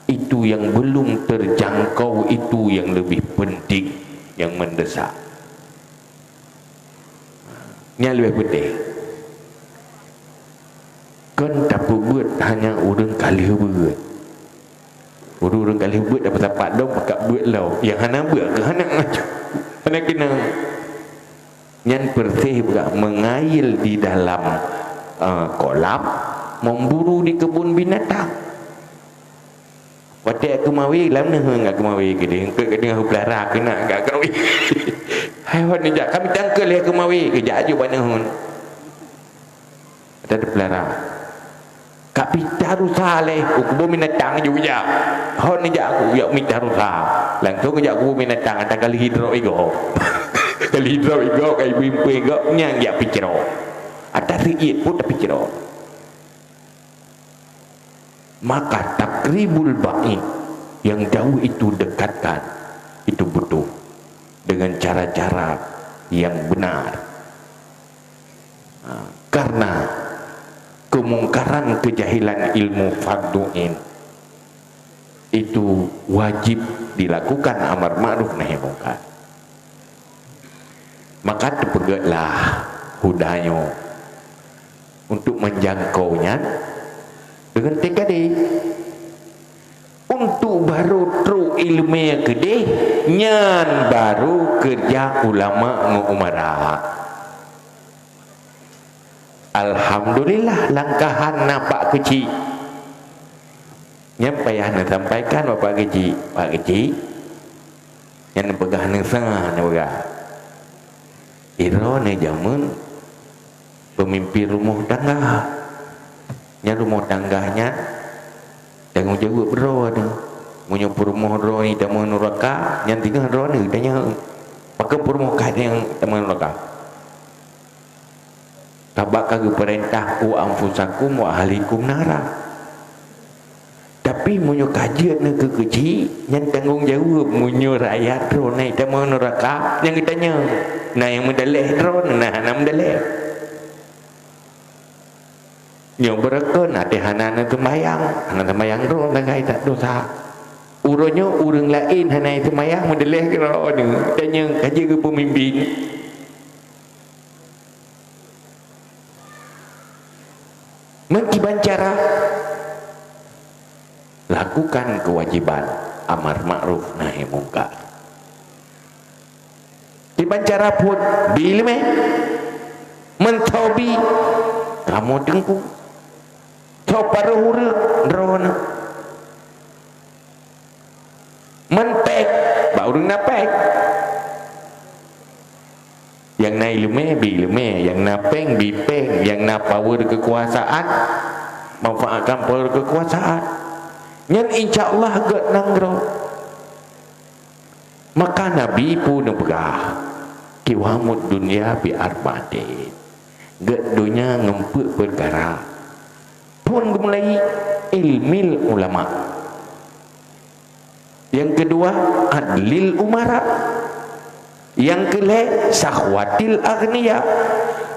itu yang belum terjangkau itu yang lebih penting, yang mendesak. Nyan leubeh peutéh. Kon tapeubeuet hanya ureuëng ka lheueh beuet. Ureuëng ka lheueh beuet dapat sapat dong pakat beuet lom. Nyang hana beuet keu hana ngaju. Hana keunong. Nyan persis bak mengail di dalam, eh, kolam, memburu di kebun binatang. Watée keumawe lam neuheun ngon keumawe keudeh, engkeuek keudeh hupeulara keunak ngon keumawe. Hai hon neujak, kami tangkeuek lé keumawe, geujak aju bak neuheun. Ada peulara. Ka pita rusa lé, u keubu binatang ju jak. Hon neujak ku jak mita rusa. Langsung jak keubu binatang, ata kali hidro igo. Kali hidro igo, kai bimpe igo, nyang jak picro. Ata siit pun tapicro. Maka takribul ba'id, yang jauh itu dekatkan, itu butuh dengan cara-cara yang benar. Ha, karena kemungkaran kejahilan ilmu fardhu ain itu wajib dilakukan amar ma'ruf nahi mungkar. Maka teupeugét lah Huda nyoe untuk menjangkau nyan dengan T K D. Untuk baru trok ileumé keudeh, nyan baru keureuja ulama ngon umara. Alhamdulillah, langkahan na Pak Keuchik. Nyan payah neusampaikan bak Pak Keuchik. Pak Keuchik, nyan neupeugah neusa, neupeugah. Droeneuh jameun peumimpin rumoh tangga. Nyan rumoh tangga nyan tanggong jaweueb droeneuh. Meunyoe peurumoh droeneuh tamong nuraka, nyan singoh droeneuh tanyong, pakon peurumoh kah nyang tamong nuraka? Sabab ka geupeurintah, "Qu anfusakum wa ahlikum nara." Tapi meunyoe ka jeuet neuh keu Keuchik, nyan tanggong jaweueb meunyoe rakyat droeneuh tamong nuraka, nyang geutanyong, na nyang meudaleh droeneuh, na hana meudaleh. Nyoe beureukeun até hana neuseumbahyang, hana seumbahyang droe lagée that dosa. Uroe nyoe ureuëng laén hana seumbahyang meudaleh droeneuh, tanyong ka jeuet keu peumimpin. Kiban cara lakukan kewajiban amar ma'ruf nahi mungkar. Kiban cara phon, bi ileumèe. Meuntho bi, kamoe teungku. Tho paruh ureueng droeneuh. Man péng, bak ureueng na péng. Nyang na ileumèe, bi ileumèe. Nyang na péng, bi péng. Nyang na power keukuasaan, manfaatkan power keukuasaan. Nyan insya Allah gèt nanggroe. Maka Nabi pun neupeugah, "Qiwamud dunya bi arba'atin." Gèt donya ngon peuet peukara. Phon geumulai ilmil ulama. Nyang keudua, adlil umara. Nyang keulhèe, sahwatil aghnia.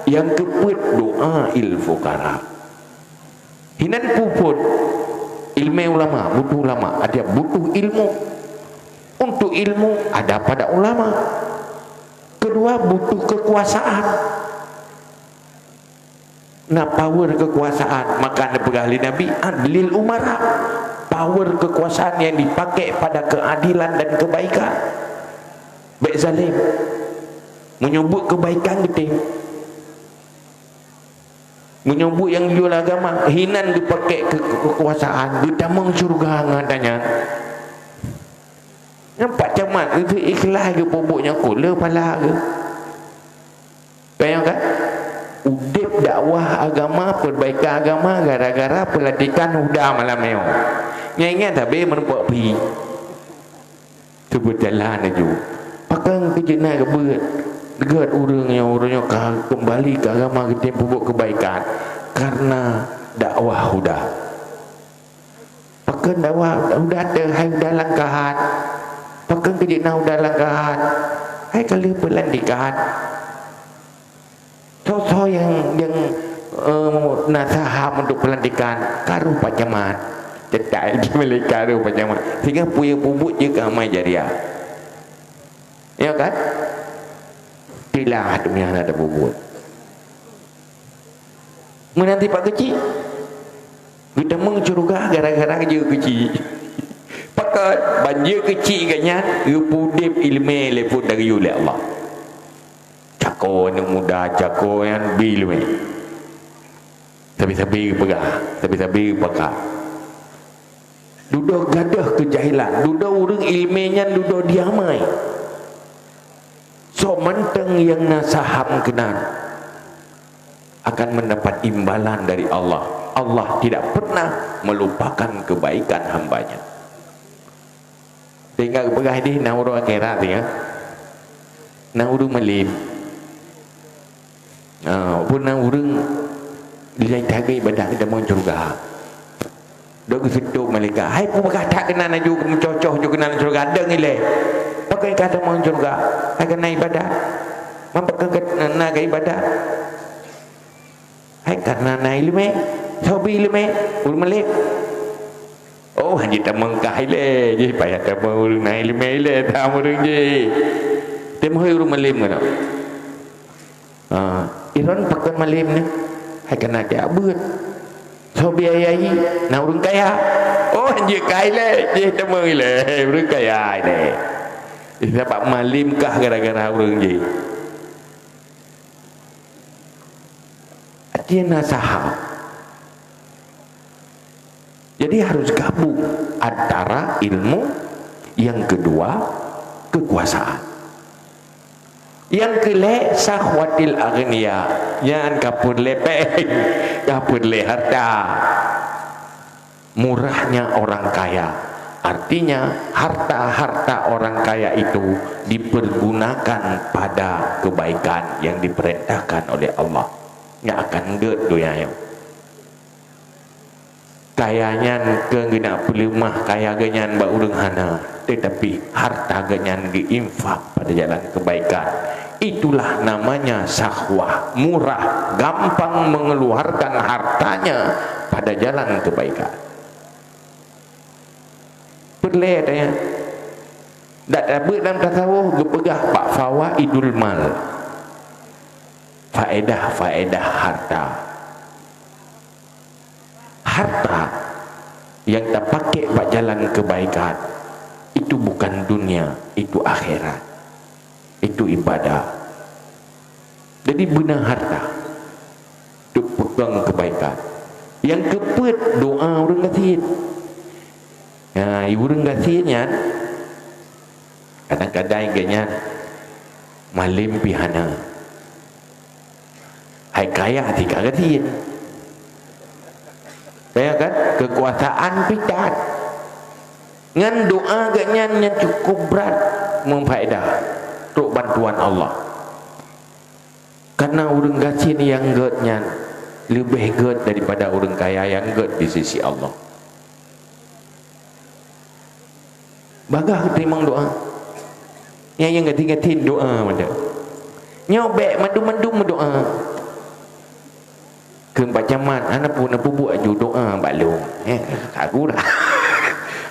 Nyang keupeuet, du'ail fuqara. Hinan peuphon, ileumèe ulama, butuh ulama, artinya butuh ilmu. Untuk ilmu, ada pada ulama. Keudua, butuh keukuasaan. Na power keukuasaan, maka neupeugah lé Nabi, "Adlil umara." Power keukuasaan nyang dipaké pada keuadilan dan keubaikan. Bèk zalém. Meunyoe buet keubaikan geutem, meunyoe buet nyang jeuet agama, hinan geupaké keu-, keu-, keukuasaan, geutamong syeuruga ngon ata nyan. Nyan pat camat, geu-, ikhlas geupeubuet nyang keu le pala geuh. Bayangkan, udép dakwah agama, perbaikan agama gara-gara pelantikan Huda malam nyoe. Nyan ingat sabe meureumpok pi. Teubeutalan laju. Pakon keu jeuet na geubeuet? Gèt ureueng nyoe, ureueng nyoe ka keumbali keu agama geutem peubuet keubaikan kareuna dakwah Huda. Pakon dakwah Huda teuh hai Huda langkahan? Pakon keu jeuet na Huda langkahan? Hai ka lheueh peulantikan. Soe-soe nyang, nyang, eh, na saham untuk pelantikan, karu pacamat. Cetak di Malaysia karu pacamat. Sehingga peue nyang peubuet jeuet keu amai jariah. Ya kan? Tilah tu nyang na tapeubuet. Meunan tipak keuchik. Geutamong syeuruga gara-gara jeuet keuchik. Pakon ban jeuet keuchik geuh nyan, geupeuudép ileumèe lé peuet dayeuh lé Allah. Cako aneuk muda, cako nyan bi ileumèe. Sabe-sabe geupeugah, sabe-sabe geupakat. Dudoe gadôh keujahilan, dudoe ureueng ileumèe nyan dudoe di amai. Soe mantong nyang na saham keunan akan mendapat imbalan dari Allah. Allah tidak pernah melupakan kebaikan hamba-Nya. Sehingga geupeugah dih na uroe akhirat, ya. Na ureueng malém. Ha, pun na ureueng dilai tagèe ibadat geutamong syeuruga. Dok geuseutôt malaikat, "Hai peue peugah that keunan laju, meucocoh ju keunan syeuruga, dong ilèe. Pakon ka tamong syeuruga? Hai ka na ibadat. Man pakon ka na, na ka ibadat?" Hai kareuna na ileumèe. Soe bi ileumèe? Ureueng malém. Oh, hanjeuet tamong kah ilèe. Jih payah tamong ureueng na ileumèe ilèe, tamong ureueng jih. Teuma ureueng malém keunoe. Ha, iron pakon malém nyoe? Hai kareuna kaya beuet. Soe bi ayai? Na ureueng kaya. Oh, hanjeuet kah ilèe. Jih tamong ilèe. Ureueng kaya ilèe. Sabab malém kah gara-gara ureueng jih. Artinya na saham. Jadi harus gabung antara ilmu, yang kedua kekuasaan. Yang keulhèe sahwatil aghnia, nyan ka peureulèe péng, ka peureulèe harta. Murahnya orang kaya, artinya harta-harta orang kaya itu dipergunakan pada kebaikan yang diperintahkan oleh Allah. Nyan akan gèt donya nyoe. Kaya nyan keu geunak peuleumah kaya geuh nyan bak ureueng hana, tetapi harta geuh nyan geuinfak pada jalan kebaikan. Itulah namanya sahwah, murah, gampang mengeluarkan hartanya pada jalan kebaikan. Peureulèe tanya. Dak tabeuet lam tasawuf geupeugah bak fawaidul mal. Faedah-faedah harta. harta nyang tapakék bak jalan keubaikan, itu bukan dunia, itu akhirat. Itu ibadah. Jadi beuna harta untuk peugöt keubaikan. Nyang keupeuet, doa ureuëng gasien. Nah, ureuëng gasien nyan kadang-kadang geuhnyan malem pih hana. Hai kaya tika gasien. Bayangkan, keukuasaan pih that. Ngon doa geuhnyan nyang cukup brat meufaedah trok bantuan Allah. Karena ureuëng gasien nyang gét nyan leubeh gét daripada ureuëng kaya nyang gét di sisi Allah. Bagaih teurimong doa. Nyang, nyang gasien-gasien doa mantong. Nyoe bék mandum-mandum meudoa. Kheun Pak Camat, hana peue, na peubuet aju doa bak lôn. Eh, ka gura.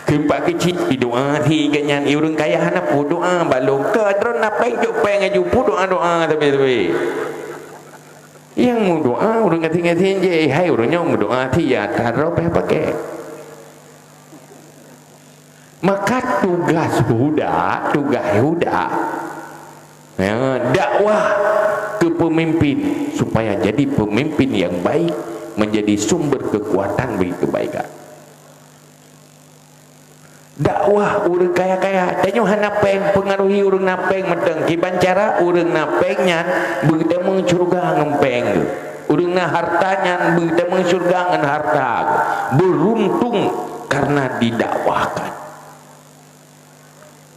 Kheun Pak Keuchik, doa si geuhnyan, ureuëng kaya hana peue doa bak lôn. Keu droe na péng cok péng aju, peue doa-doa tapi-tapi. Nyang meudoa ureuëng gasien-gasien jih, hai ureuëng nyoe meudoa si ya, taroh péng pakai. Maka tugas Huda, tugas Huda, ya, dakwah ke pemimpin supaya jadi pemimpin yang baik, menjadi sumber kekuatan bagi kebaikan. Dakwah ureuëng kaya-kaya, tanyoe hana péng, pengaruhi ureuëng na péng mantong. Kiban cara ureuëng na péng nyan beutamong syeuruga ngon péng geuh. Ureuëng na harta nyan beutamong syeuruga ngon harta geuh. Beruntung karena didakwahkan.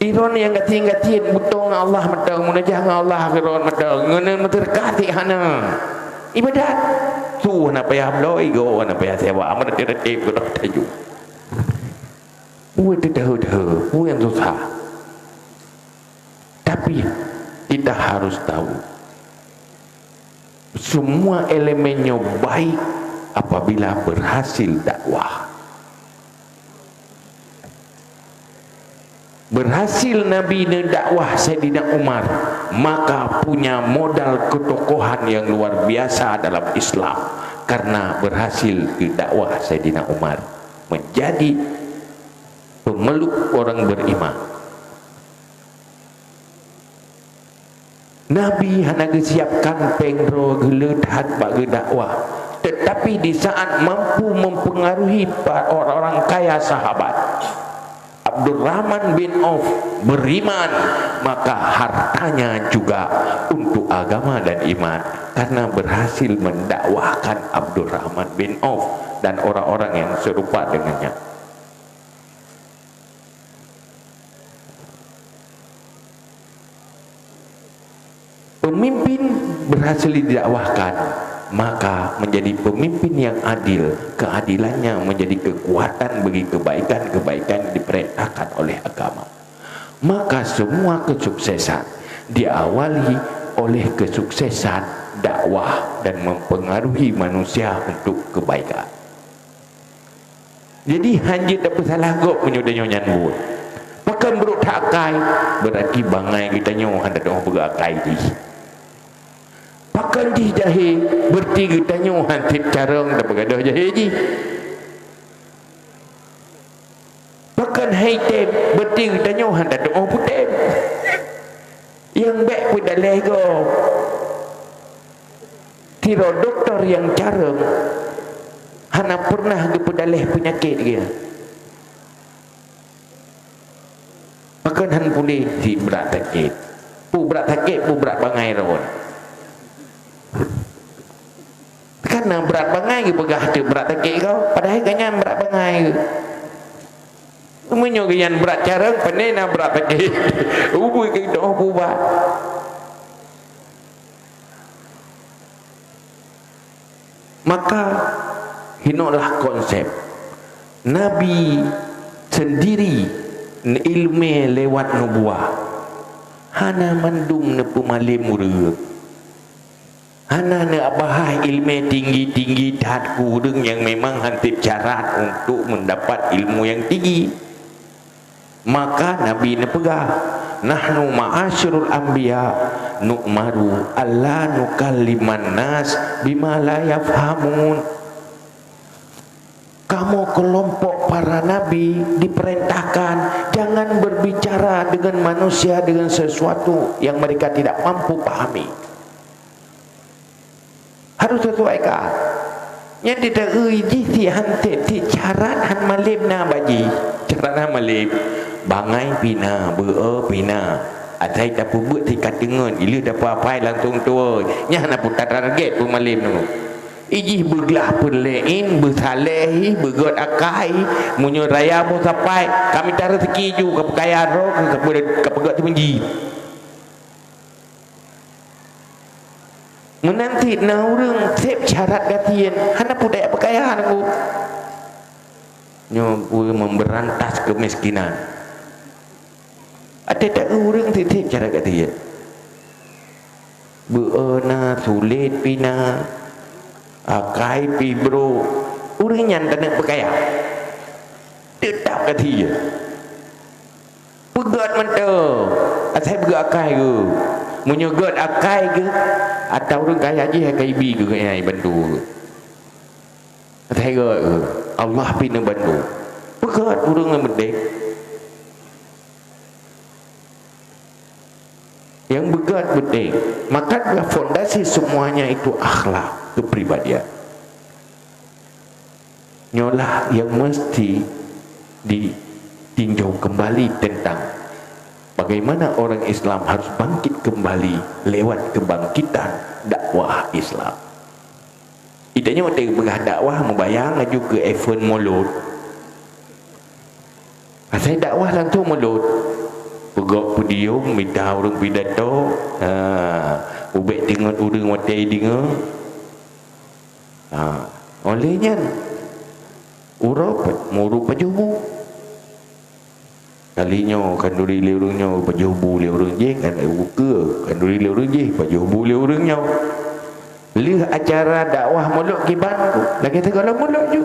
Droeneuh nyang gasien-gasien beutoe ngon Allah mantong, munajah ngon Allah droeneuh mantong, ngon meuseudeukah cit hana. Ibadat. Su hana payah bloe, igoe hana payah sewa, meureuteb-reuteb keudroe taju. Peue teudeue-deue, peue nyang susah. Tapi kita harus tahu, semua elemen nyoe baik apabila berhasil dakwah. Berhasil Nabi neudakwah Saidina Umar, maka punya modal ketokohan yang luar biasa dalam Islam karena berhasil geudakwah Saidina Umar menjadi pemeluk orang beriman. Nabi hana geusiapkan péng droe geuh le that bak geudakwah, tetapi di saat mampu mempengaruhi pa-, orang-orang kaya sahabat, Abdurrahman bin Auf beriman, maka hartanya juga untuk agama dan iman, karena berhasil mendakwahkan Abdurrahman bin Auf dan orang-orang yang serupa dengannya. Pemimpin berhasil didakwahkan, maka menjadi pemimpin yang adil, keadilannya menjadi kekuatan bagi kebaikan-kebaikan yang diperintahkan oleh agama. Maka semua kesuksesan diawali oleh kesuksesan dakwah dan mempengaruhi manusia untuk kebaikan. Jadi, hanjeuet tapeusalah gob meunyoe tanyoe nyan buet. Pakon brok that akai, beurati bangai geutanyoe hana teupeugah akai jih. Pakon jih jahé, beurati geutanyoe han sép carông tapeugadôh jahé jih. Pakon hai tem, beurati geutanyoe han tatu'oh putem. Nyang bék peudaleh gob. Sidroe dokto nyang carông hana peureunah geupeudaleh peunyakét geuh. Pakon han puléh? Si brat sakét. Peue brat sakét, peue brat bangai droe. Kan na brat bangai geupeugah teuk brat sakét gob, padahai gobnyan brat bangai geuh. Meunyoe gobnyan brat carông, pane na brat sakét. Ubui keu doh bubat. Maka, hinoe lah konsep. Nabi sendiri iéleumé lewat nubuah. Hana mandum neupeumalém ureuëng. Hana neubahas iéleumé tinggi-tinggi that keu ureuëng nyang memang han sép syarat untuk mendapat ilmu nyang tinggi. Maka Nabi neupeugah, "Nahnu ma'asyirul anbiya nu'maru alla nukalliman nas bima la yafhamun." Kamoe keulompok para nabi diperintahkan jangan berbicara dengan manusia dengan sesuatu yang mereka tidak mampu pahami. Harôh sesuaikan. Nyan teuteue jih si han sép, si carat han malém na bak jih. Carat han malém. Bangai pih na, beuo pih na. Asai tapeubeuet sikat teungeut, ileuh tapeuapai langsong tuwoe. Nyan hana peutarget peumalém nyoe. Ijih beuglah peuleuen, beusaleh, beugöt akai, meunyoe raya boh sapai, ka mita reuseuki ju, ka peukaya droe, ka peu-, ka peugöt seumeujih. Meunan cit na ureuëng sép syarat gasien, hana peue daya peukaya nangku. Nyoe peue memberantas kemiskinan. Ada tak ureuëng sép syarat gasien? Beuo na, sulet pih na, akai pih brok, ureuëng nyan taneuk peukaya. Teutap gaki jih. Peugöt mantong, asai peugöt akai geuh. Meunyoe göt akai geuh, ata ureuëng kaya jih akai bi geuh nyang bantu geuh. Asai göt geuh, Allah pih neubantu. Peugöt ureuëng nyang penting. Yang beugöt penting. Maka fondasi semuanya itu akhlak kepribadian. Nyolah yang mesti ditinjau kembali tentang bagaimana orang Islam harus bangkit kembali lewat kebangkitan dakwah Islam. Itanyoe watée peugah dakwah, mubayang laju keu event mulod. Asai dakwah langsung mulod. Peugöt podium, mita ureuëng pidato, ha, ubek teungeut ureuëng watée deungoe. Ha, oleh nyan, uroe pe-, murup pajoh bu. Kali nyoe khanduri lé ureuëng nyoe, pajoh bu lé ureuëng jéh, kan, eh, ukeue, khanduri lé ureuëng jéh, pajoh bu lé ureuëng nyoe. Lheueh acara dakwah mulod kiban, lagée sigohlom mulod ju.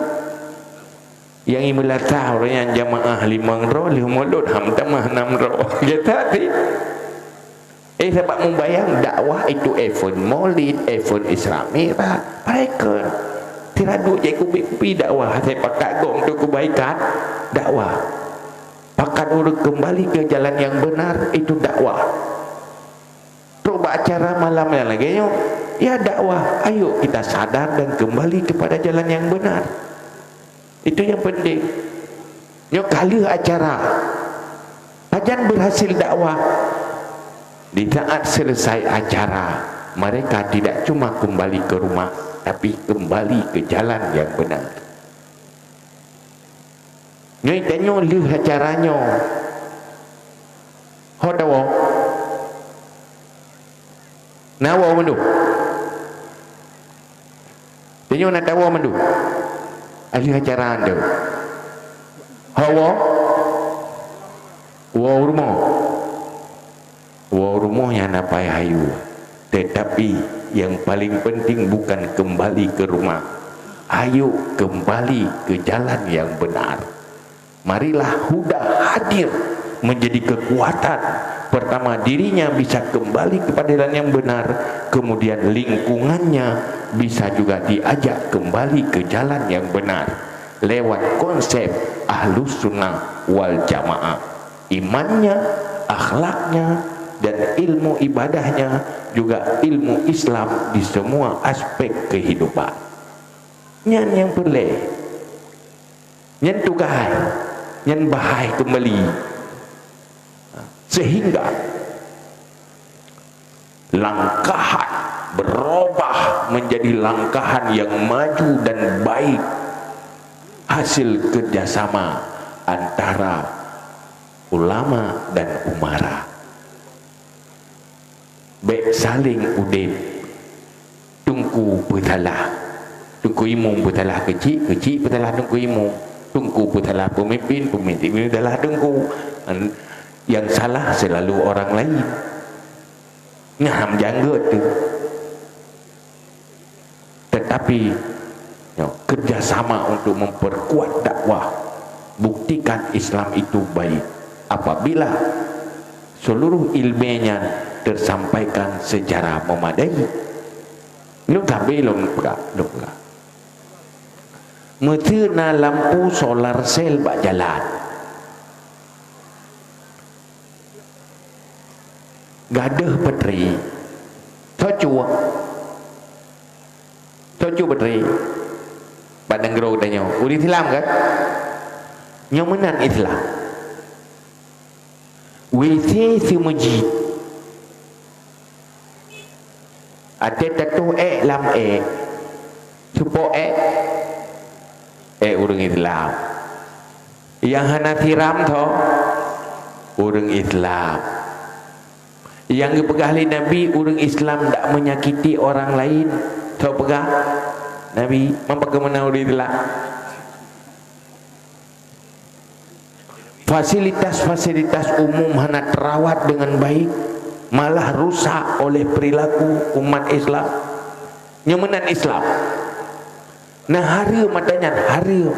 Nyang imeulata ureuëng nyan jamaah limong droe, lheueh mulod ham tamah nam droe. Gata ti. Eh, sabab mubayang dakwah itu event Maulid, event Isra Mi'raj. Parekan. Tira duek jai kubi-kubi dakwah, asai pakat gob untuk kebaikan, dakwah. Pakat ureuëng kembali ke jalan yang benar, itu dakwah. Trok bak acara malam nyang lagée nyoe, ya dakwah. Ayo kita sadar dan kembali kepada jalan yang benar. Itu yang penting. Nyoe ka lheueh acara. Pajan berhasil dakwah? Di saat selesai acara, mereka tidak cuma kembali ke rumah, tapi kembali ke jalan yang benar. Nyoe tanyoe lheueh acara nyoe. Ho tawoe? Na woe mandum? Tanyoe na tawoe mandum? Ahli acara nyoe. Ho woe? Woe u rumoh. Woe u rumoh nyan na payah ayue. Tetapi yang paling penting bukan kembali ke rumah. Ayo kembali ke jalan yang benar. Marilah huda hadir menjadi kekuatan. Pertama, dirinya bisa kembali kepada jalan yang benar, kemudian lingkungannya bisa juga diajak kembali ke jalan yang benar lewat konsep Ahlus Sunnah wal Jamaah. Imannya, akhlaknya, dan ilmu ibadahnya, juga ilmu Islam di semua aspek kehidupan. Nyan nyang peureulée. Nyan tugai, nyan bahai keumbali. Sehingga langkahan berubah menjadi langkahan yang maju dan baik hasil kerjasama antara ulama dan umara. Bék saléng udeb. Teungku peusalah. Teungku Imum peusalah keuchik, keuchik peusalah Teungku Imum. Teungku peusalah peumimpin, peumimpin peusalah teungku. Nyang salah selalu orang lain. Nyan han janggot tu. Tetapi, nyoe, kerjasama untuk memperkuat dakwah, buktikan Islam itu baik. Apabila seluruh ilmunya tersampaikan secara memadai. Lôn sabe lôn peugah, lôn peugah. Meuseu na lampu solar cell bak jalan. Gadôh baterai. Soe cue? Soe cue baterai? Bak nanggroe tanyoe. Ureuëng Islam kan? Nyoe meunan Islam. WC seumeujid. Até tatoh ék lam ék. Seupôt ék? Ék ureuëng Islam. Nyang hana siram tho? Ureuëng Islam. Nyang geupeugah lé Nabi, ureuëng Islam dak menyakiti orang lain. Tho peugah Nabi, meupeue keumeuna ureuëng Islam? Fasilitas-fasilitas umum hana terawat dengan baik, malah rusak oleh perilaku umat Islam. Nyoe meunan Islam. Nah, hareuem ata nyan, hareuem.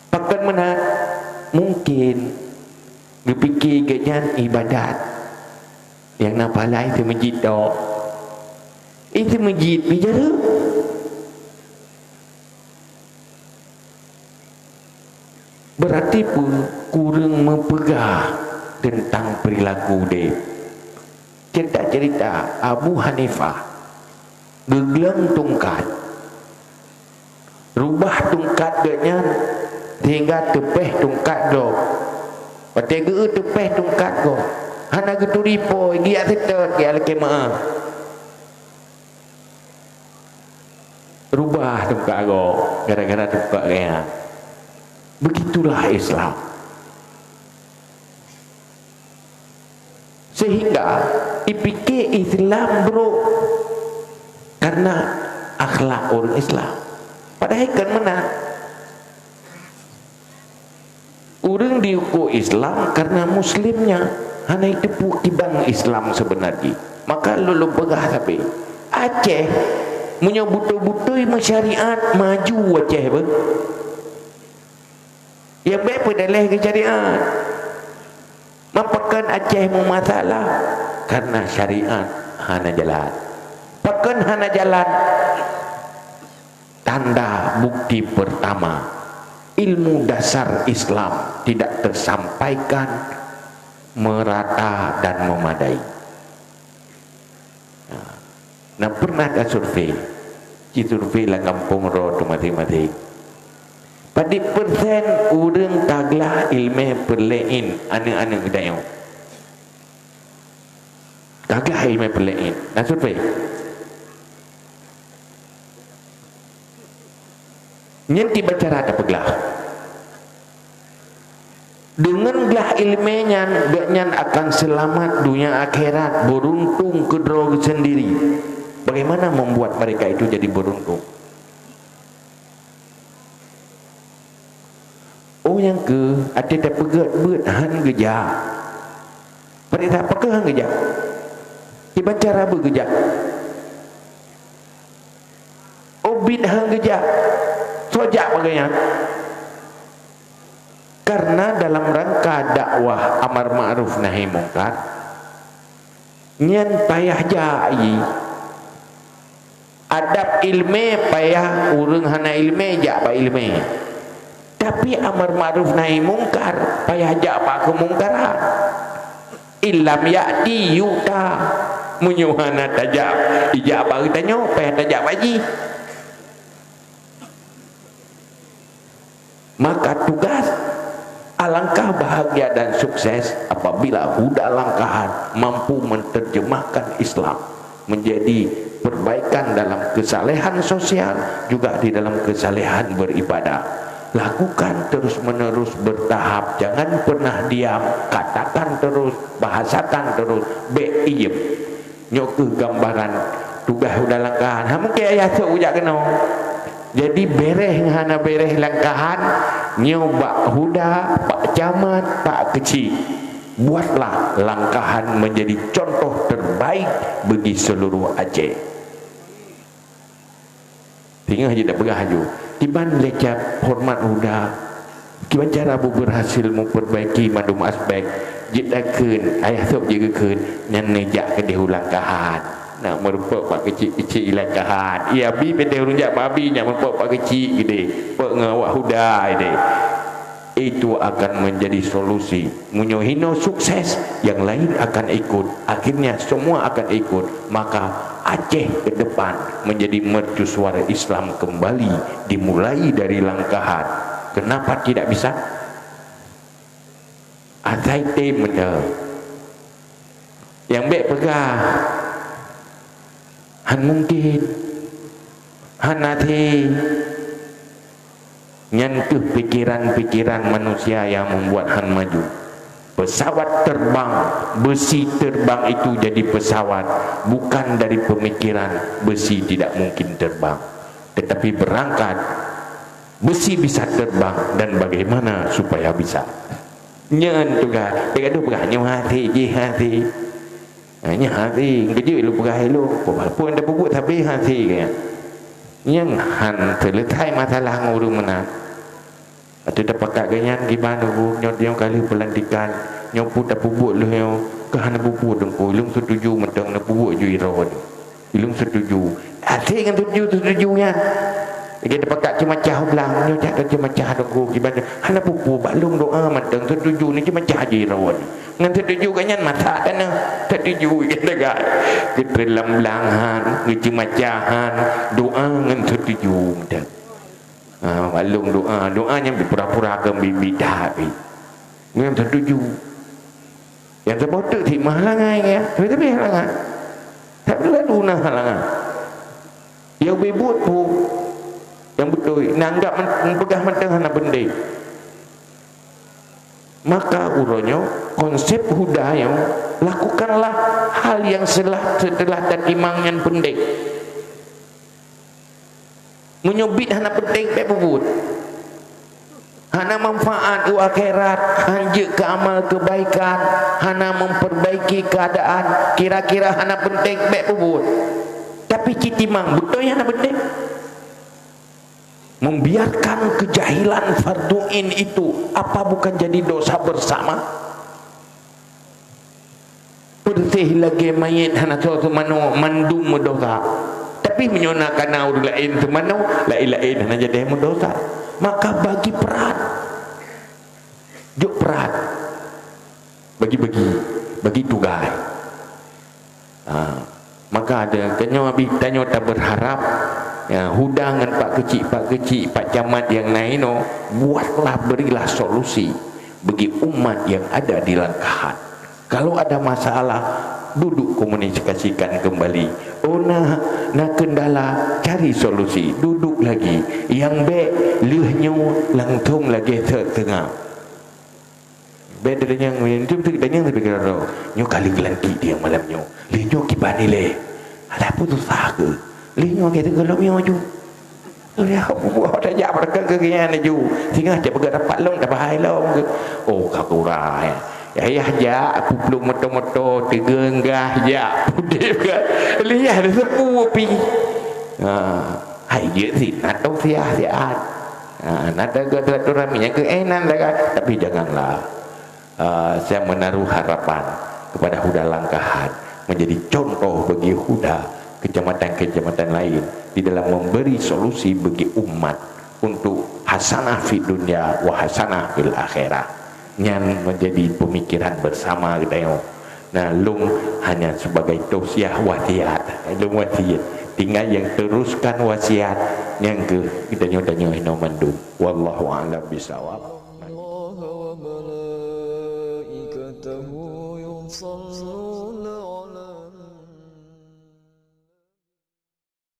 Pakon meunan? Mungkin geupike geuhnyan ibadat nyang na pahala i seumeujid tok. I seumeujid pih jareuem. Beurati peue? Kureueng meupeugah teuntang peurilaku udeb. Ceurita-ceurita Abu Hanifah geugleueng tungkat, rubah tungkat geuhnyan sehingga teupéh tungkat gob. Watée geu-eu teupéh tungkat gob, hana geuturi po, geujak seutôt, geujak lakée meuáh. Rubah tungkat gob gara-gara tungkat geuhnyan. Begitulah Islam. Sehingga ipike Islam brok karena akhlak ureuëng Islam. Padahai kon meunan. Ureuëng diuko Islam karena muslimnya, hana iteupeue kiban Islam sebenarnya. Maka lôn lôn peugah sabe, Aceh meunyoe beutôi-beutôi meusyariat, maju Aceh beh. Nyang bék peudaleh keu syariat. Meupeukon Aceh meumasalah karena syariat hana jalan. Pakon hana jalan? Tanda bukti pertama, ilmu dasar Islam tidak tersampaikan merata dan memadai. Nah, na pernah ka survei, ci survei lam gampông droe teuh maséng-maséng. Padit persen ureuëng ka glah iéleumé peureulee in aneuëk-aneuëk geutanyoe? Ka glah iéleumé peureulee in. Na survei? Nyan kiban cara tapeuglah. Deungon glah iéleumé nyan, gobnyan akan seulamat donya akhirat, beuruntung keudroe geuh seundiri. Bagaimana membuat mereka itu jadi beruntung? Oh, nyang keuh, até tapeugét beuet hán geujak. Peurintah pakon hán geujak? Kiban cara beuet geujak? Ubit hán geujak, soe jak bak gobnyan? Karena dalam rangka dakwah amar ma'ruf nahi mungkar, nyan payah jak jih. Adab iéleumé payah ureuëng hana iéleumé jak bak iéleumé. Tapi amar ma'ruf nahi mungkar payah jak bak keumungkaran. Illam ya'ti yu'ta. Meunyoe hana tajak, ijak bak geutanyoe, payah tajak bak jih. Maka tugas, alangkah bahagia dan sukses apabila Huda Langkahan mampu menerjemahkan Islam menjadi perbaikan dalam kesalehan sosial, juga di dalam kesalehan beribadah. Lakukan terus-menerus, bertahap, jangan pernah diam, katakan terus, bahasakan terus, bék iem. Nyoe keuh gambaran tugaih Huda Langkahan. Ha, mungken ayah sôk kujak keunoe. Jadi, béréh ngon hana béréh Langkahan, nyoe bak Huda, bak camat, bak keuchik. Buatlah Langkahan menjadi contoh terbaik bagi seluruh Aceh. Singoh jeuet tapeugah laju, "Kiban lé cap horeumat Huda, kiban cara beubeurhasil meupeurbaiki mandum aspek." Jeuet takheun, ayah sôk jeuet geukheun, nyan neujak keudeh u Langkahan. Nak meureumpok bak keuchik-keuchik ilakahan. Ia bi pete ureuëng jak babi nyak meureumpok bak keuchik gede. Pok ngon awak huda ide. Itu akan menjadi solusi. Meunyoe hino sukses, yang lain akan ikut. Akhirnya semua akan ikut. Maka Aceh ke depan menjadi mercusuar Islam kembali, dimulai dari langkahan. Kenapa tidak bisa? Asai tem meunan. Nyang bék peugah, "Han mungkin, han até." Nyan keuh pikiran-pikiran manusia yang membuat han maju. Pesawat terbang, besi terbang itu jadi pesawat, bukan dari pemikiran besi tidak mungkin terbang, tetapi berangkat, besi bisa terbang dan bagaimana supaya bisa. Nyan tugaih, teugaduh peugah nyoe hase jih hase. Ha, nyan hase, keujeuet lôn peugah ilôn, walaupun tapeubuet sabe hase geuh. Nyang han seuleusoe masalah ngon ureuëng meunan. Ateueh tapakat geuh nyan kiban ureuëng nyoe, nyoe ka lheueh peulantikan, nyoe peue tapeubuet lheueh nyoe, ka hana peubuet teungku, ilôn setuju mantong neupeubuet ju iron. Ilôn setuju. Até ngon setuju, setuju nyan. Lagée teupakak ceumacah u blang, nyoe jak ka ceumacah teungku, kiban nyoe. Hana peue-peue, bak lôn doa mantong setuju, ni ceumacah jih rawon. Ngon setuju geuh nyan masak tanah. Setuju geuh degai. Geutreun lam blang han, geuceumacah han, doa ngon setuju mantong. Ha, bak lôn doa, doa nyan pura-pura keu bi-, bidat pih. Ngon setuju. Nyang saboh teuk sit meuhalangai nyan, tapi, tapi halangan. Tak lalu na halangan. Nyang ubé buet peue nyang beutôi, na anggap men-, peugah mantong hana penting. Maka uroe nyoe, konsep huda nyoe, lakukanlah hal yang selah, setelah tatimang nyan penting. Meunyoe biet hana penting, bék peubuet. Hana manfaat u akhirat, han jeuet keu amal keubaikan, hana memperbaiki keadaan, kira-kira hana penting, bék peubuet. Tapi cit timang, beutôi hana penting. Membiarkan kejahilan fardu ain itu, apa bukan jadi dosa bersama? Beureuséh lagée manyét hana soe seumanoe, mandum meudosa. Tapi meunyoe na kana ureuëng laén seumanoe, laén-laén hana jadi meudosa. Maka bagi peurat. Jok peurat. Bagi-bagi. Bagi tugai. Ha. Maka ada, tanyoe abih tanyoe tabeurharap, ya, huda ngon pak keuchik, pak keuchik, pak camat nyang na inoe, buatlah, berilah solusi bagi umat yang ada di langkahan. Kalau ada masalah, duduk komunikasikan kembali. Oh, na, na kendala, cari solusi, duduk lagi. Nyang bék lheueh nyoe langsong lagée sot teungoh. Bék teudeungoe, nyoe teudeungoe tapi keudroe. Nyoe ka lheueh geulantik di malam nyoe. Lheueh nyoe kiban ilée. Ada peue susah keu? Lheueh nyoe ka teugohlom nyoe ju. Lheueh buet tajak beureukah keu geuhnyan ju. Singoh jak peugah rapat lom, tabahai lom keu. Oh, ka kurang, ya. Yah jak, peuplueng moto-moto, teugeunggah jak, udeb ka. Lheueh nyoe ada seupue pi. Ha, hai jeuet sit, na tong siah siat. Ha, na teugoe silaturahmi nyang keu éh nan lagak, tapi janganlah, eh, saya menaruh harapan kepada huda langkahan menjadi contoh bagi huda kecamatan-kecamatan lain di dalam memberi solusi bagi umat untuk hasanah fid dunya wa hasanah fil akhirah. Nyan menjadi pemikiran bersama geutanyoe. Nah, lôn hanya sebagai tausiah wasiat. Lôn wasiat. Tinggai nyang teruskan wasiat nyang keu geutanyoe-tanyoe inoe mandum. Wallahu a'lam bishawab.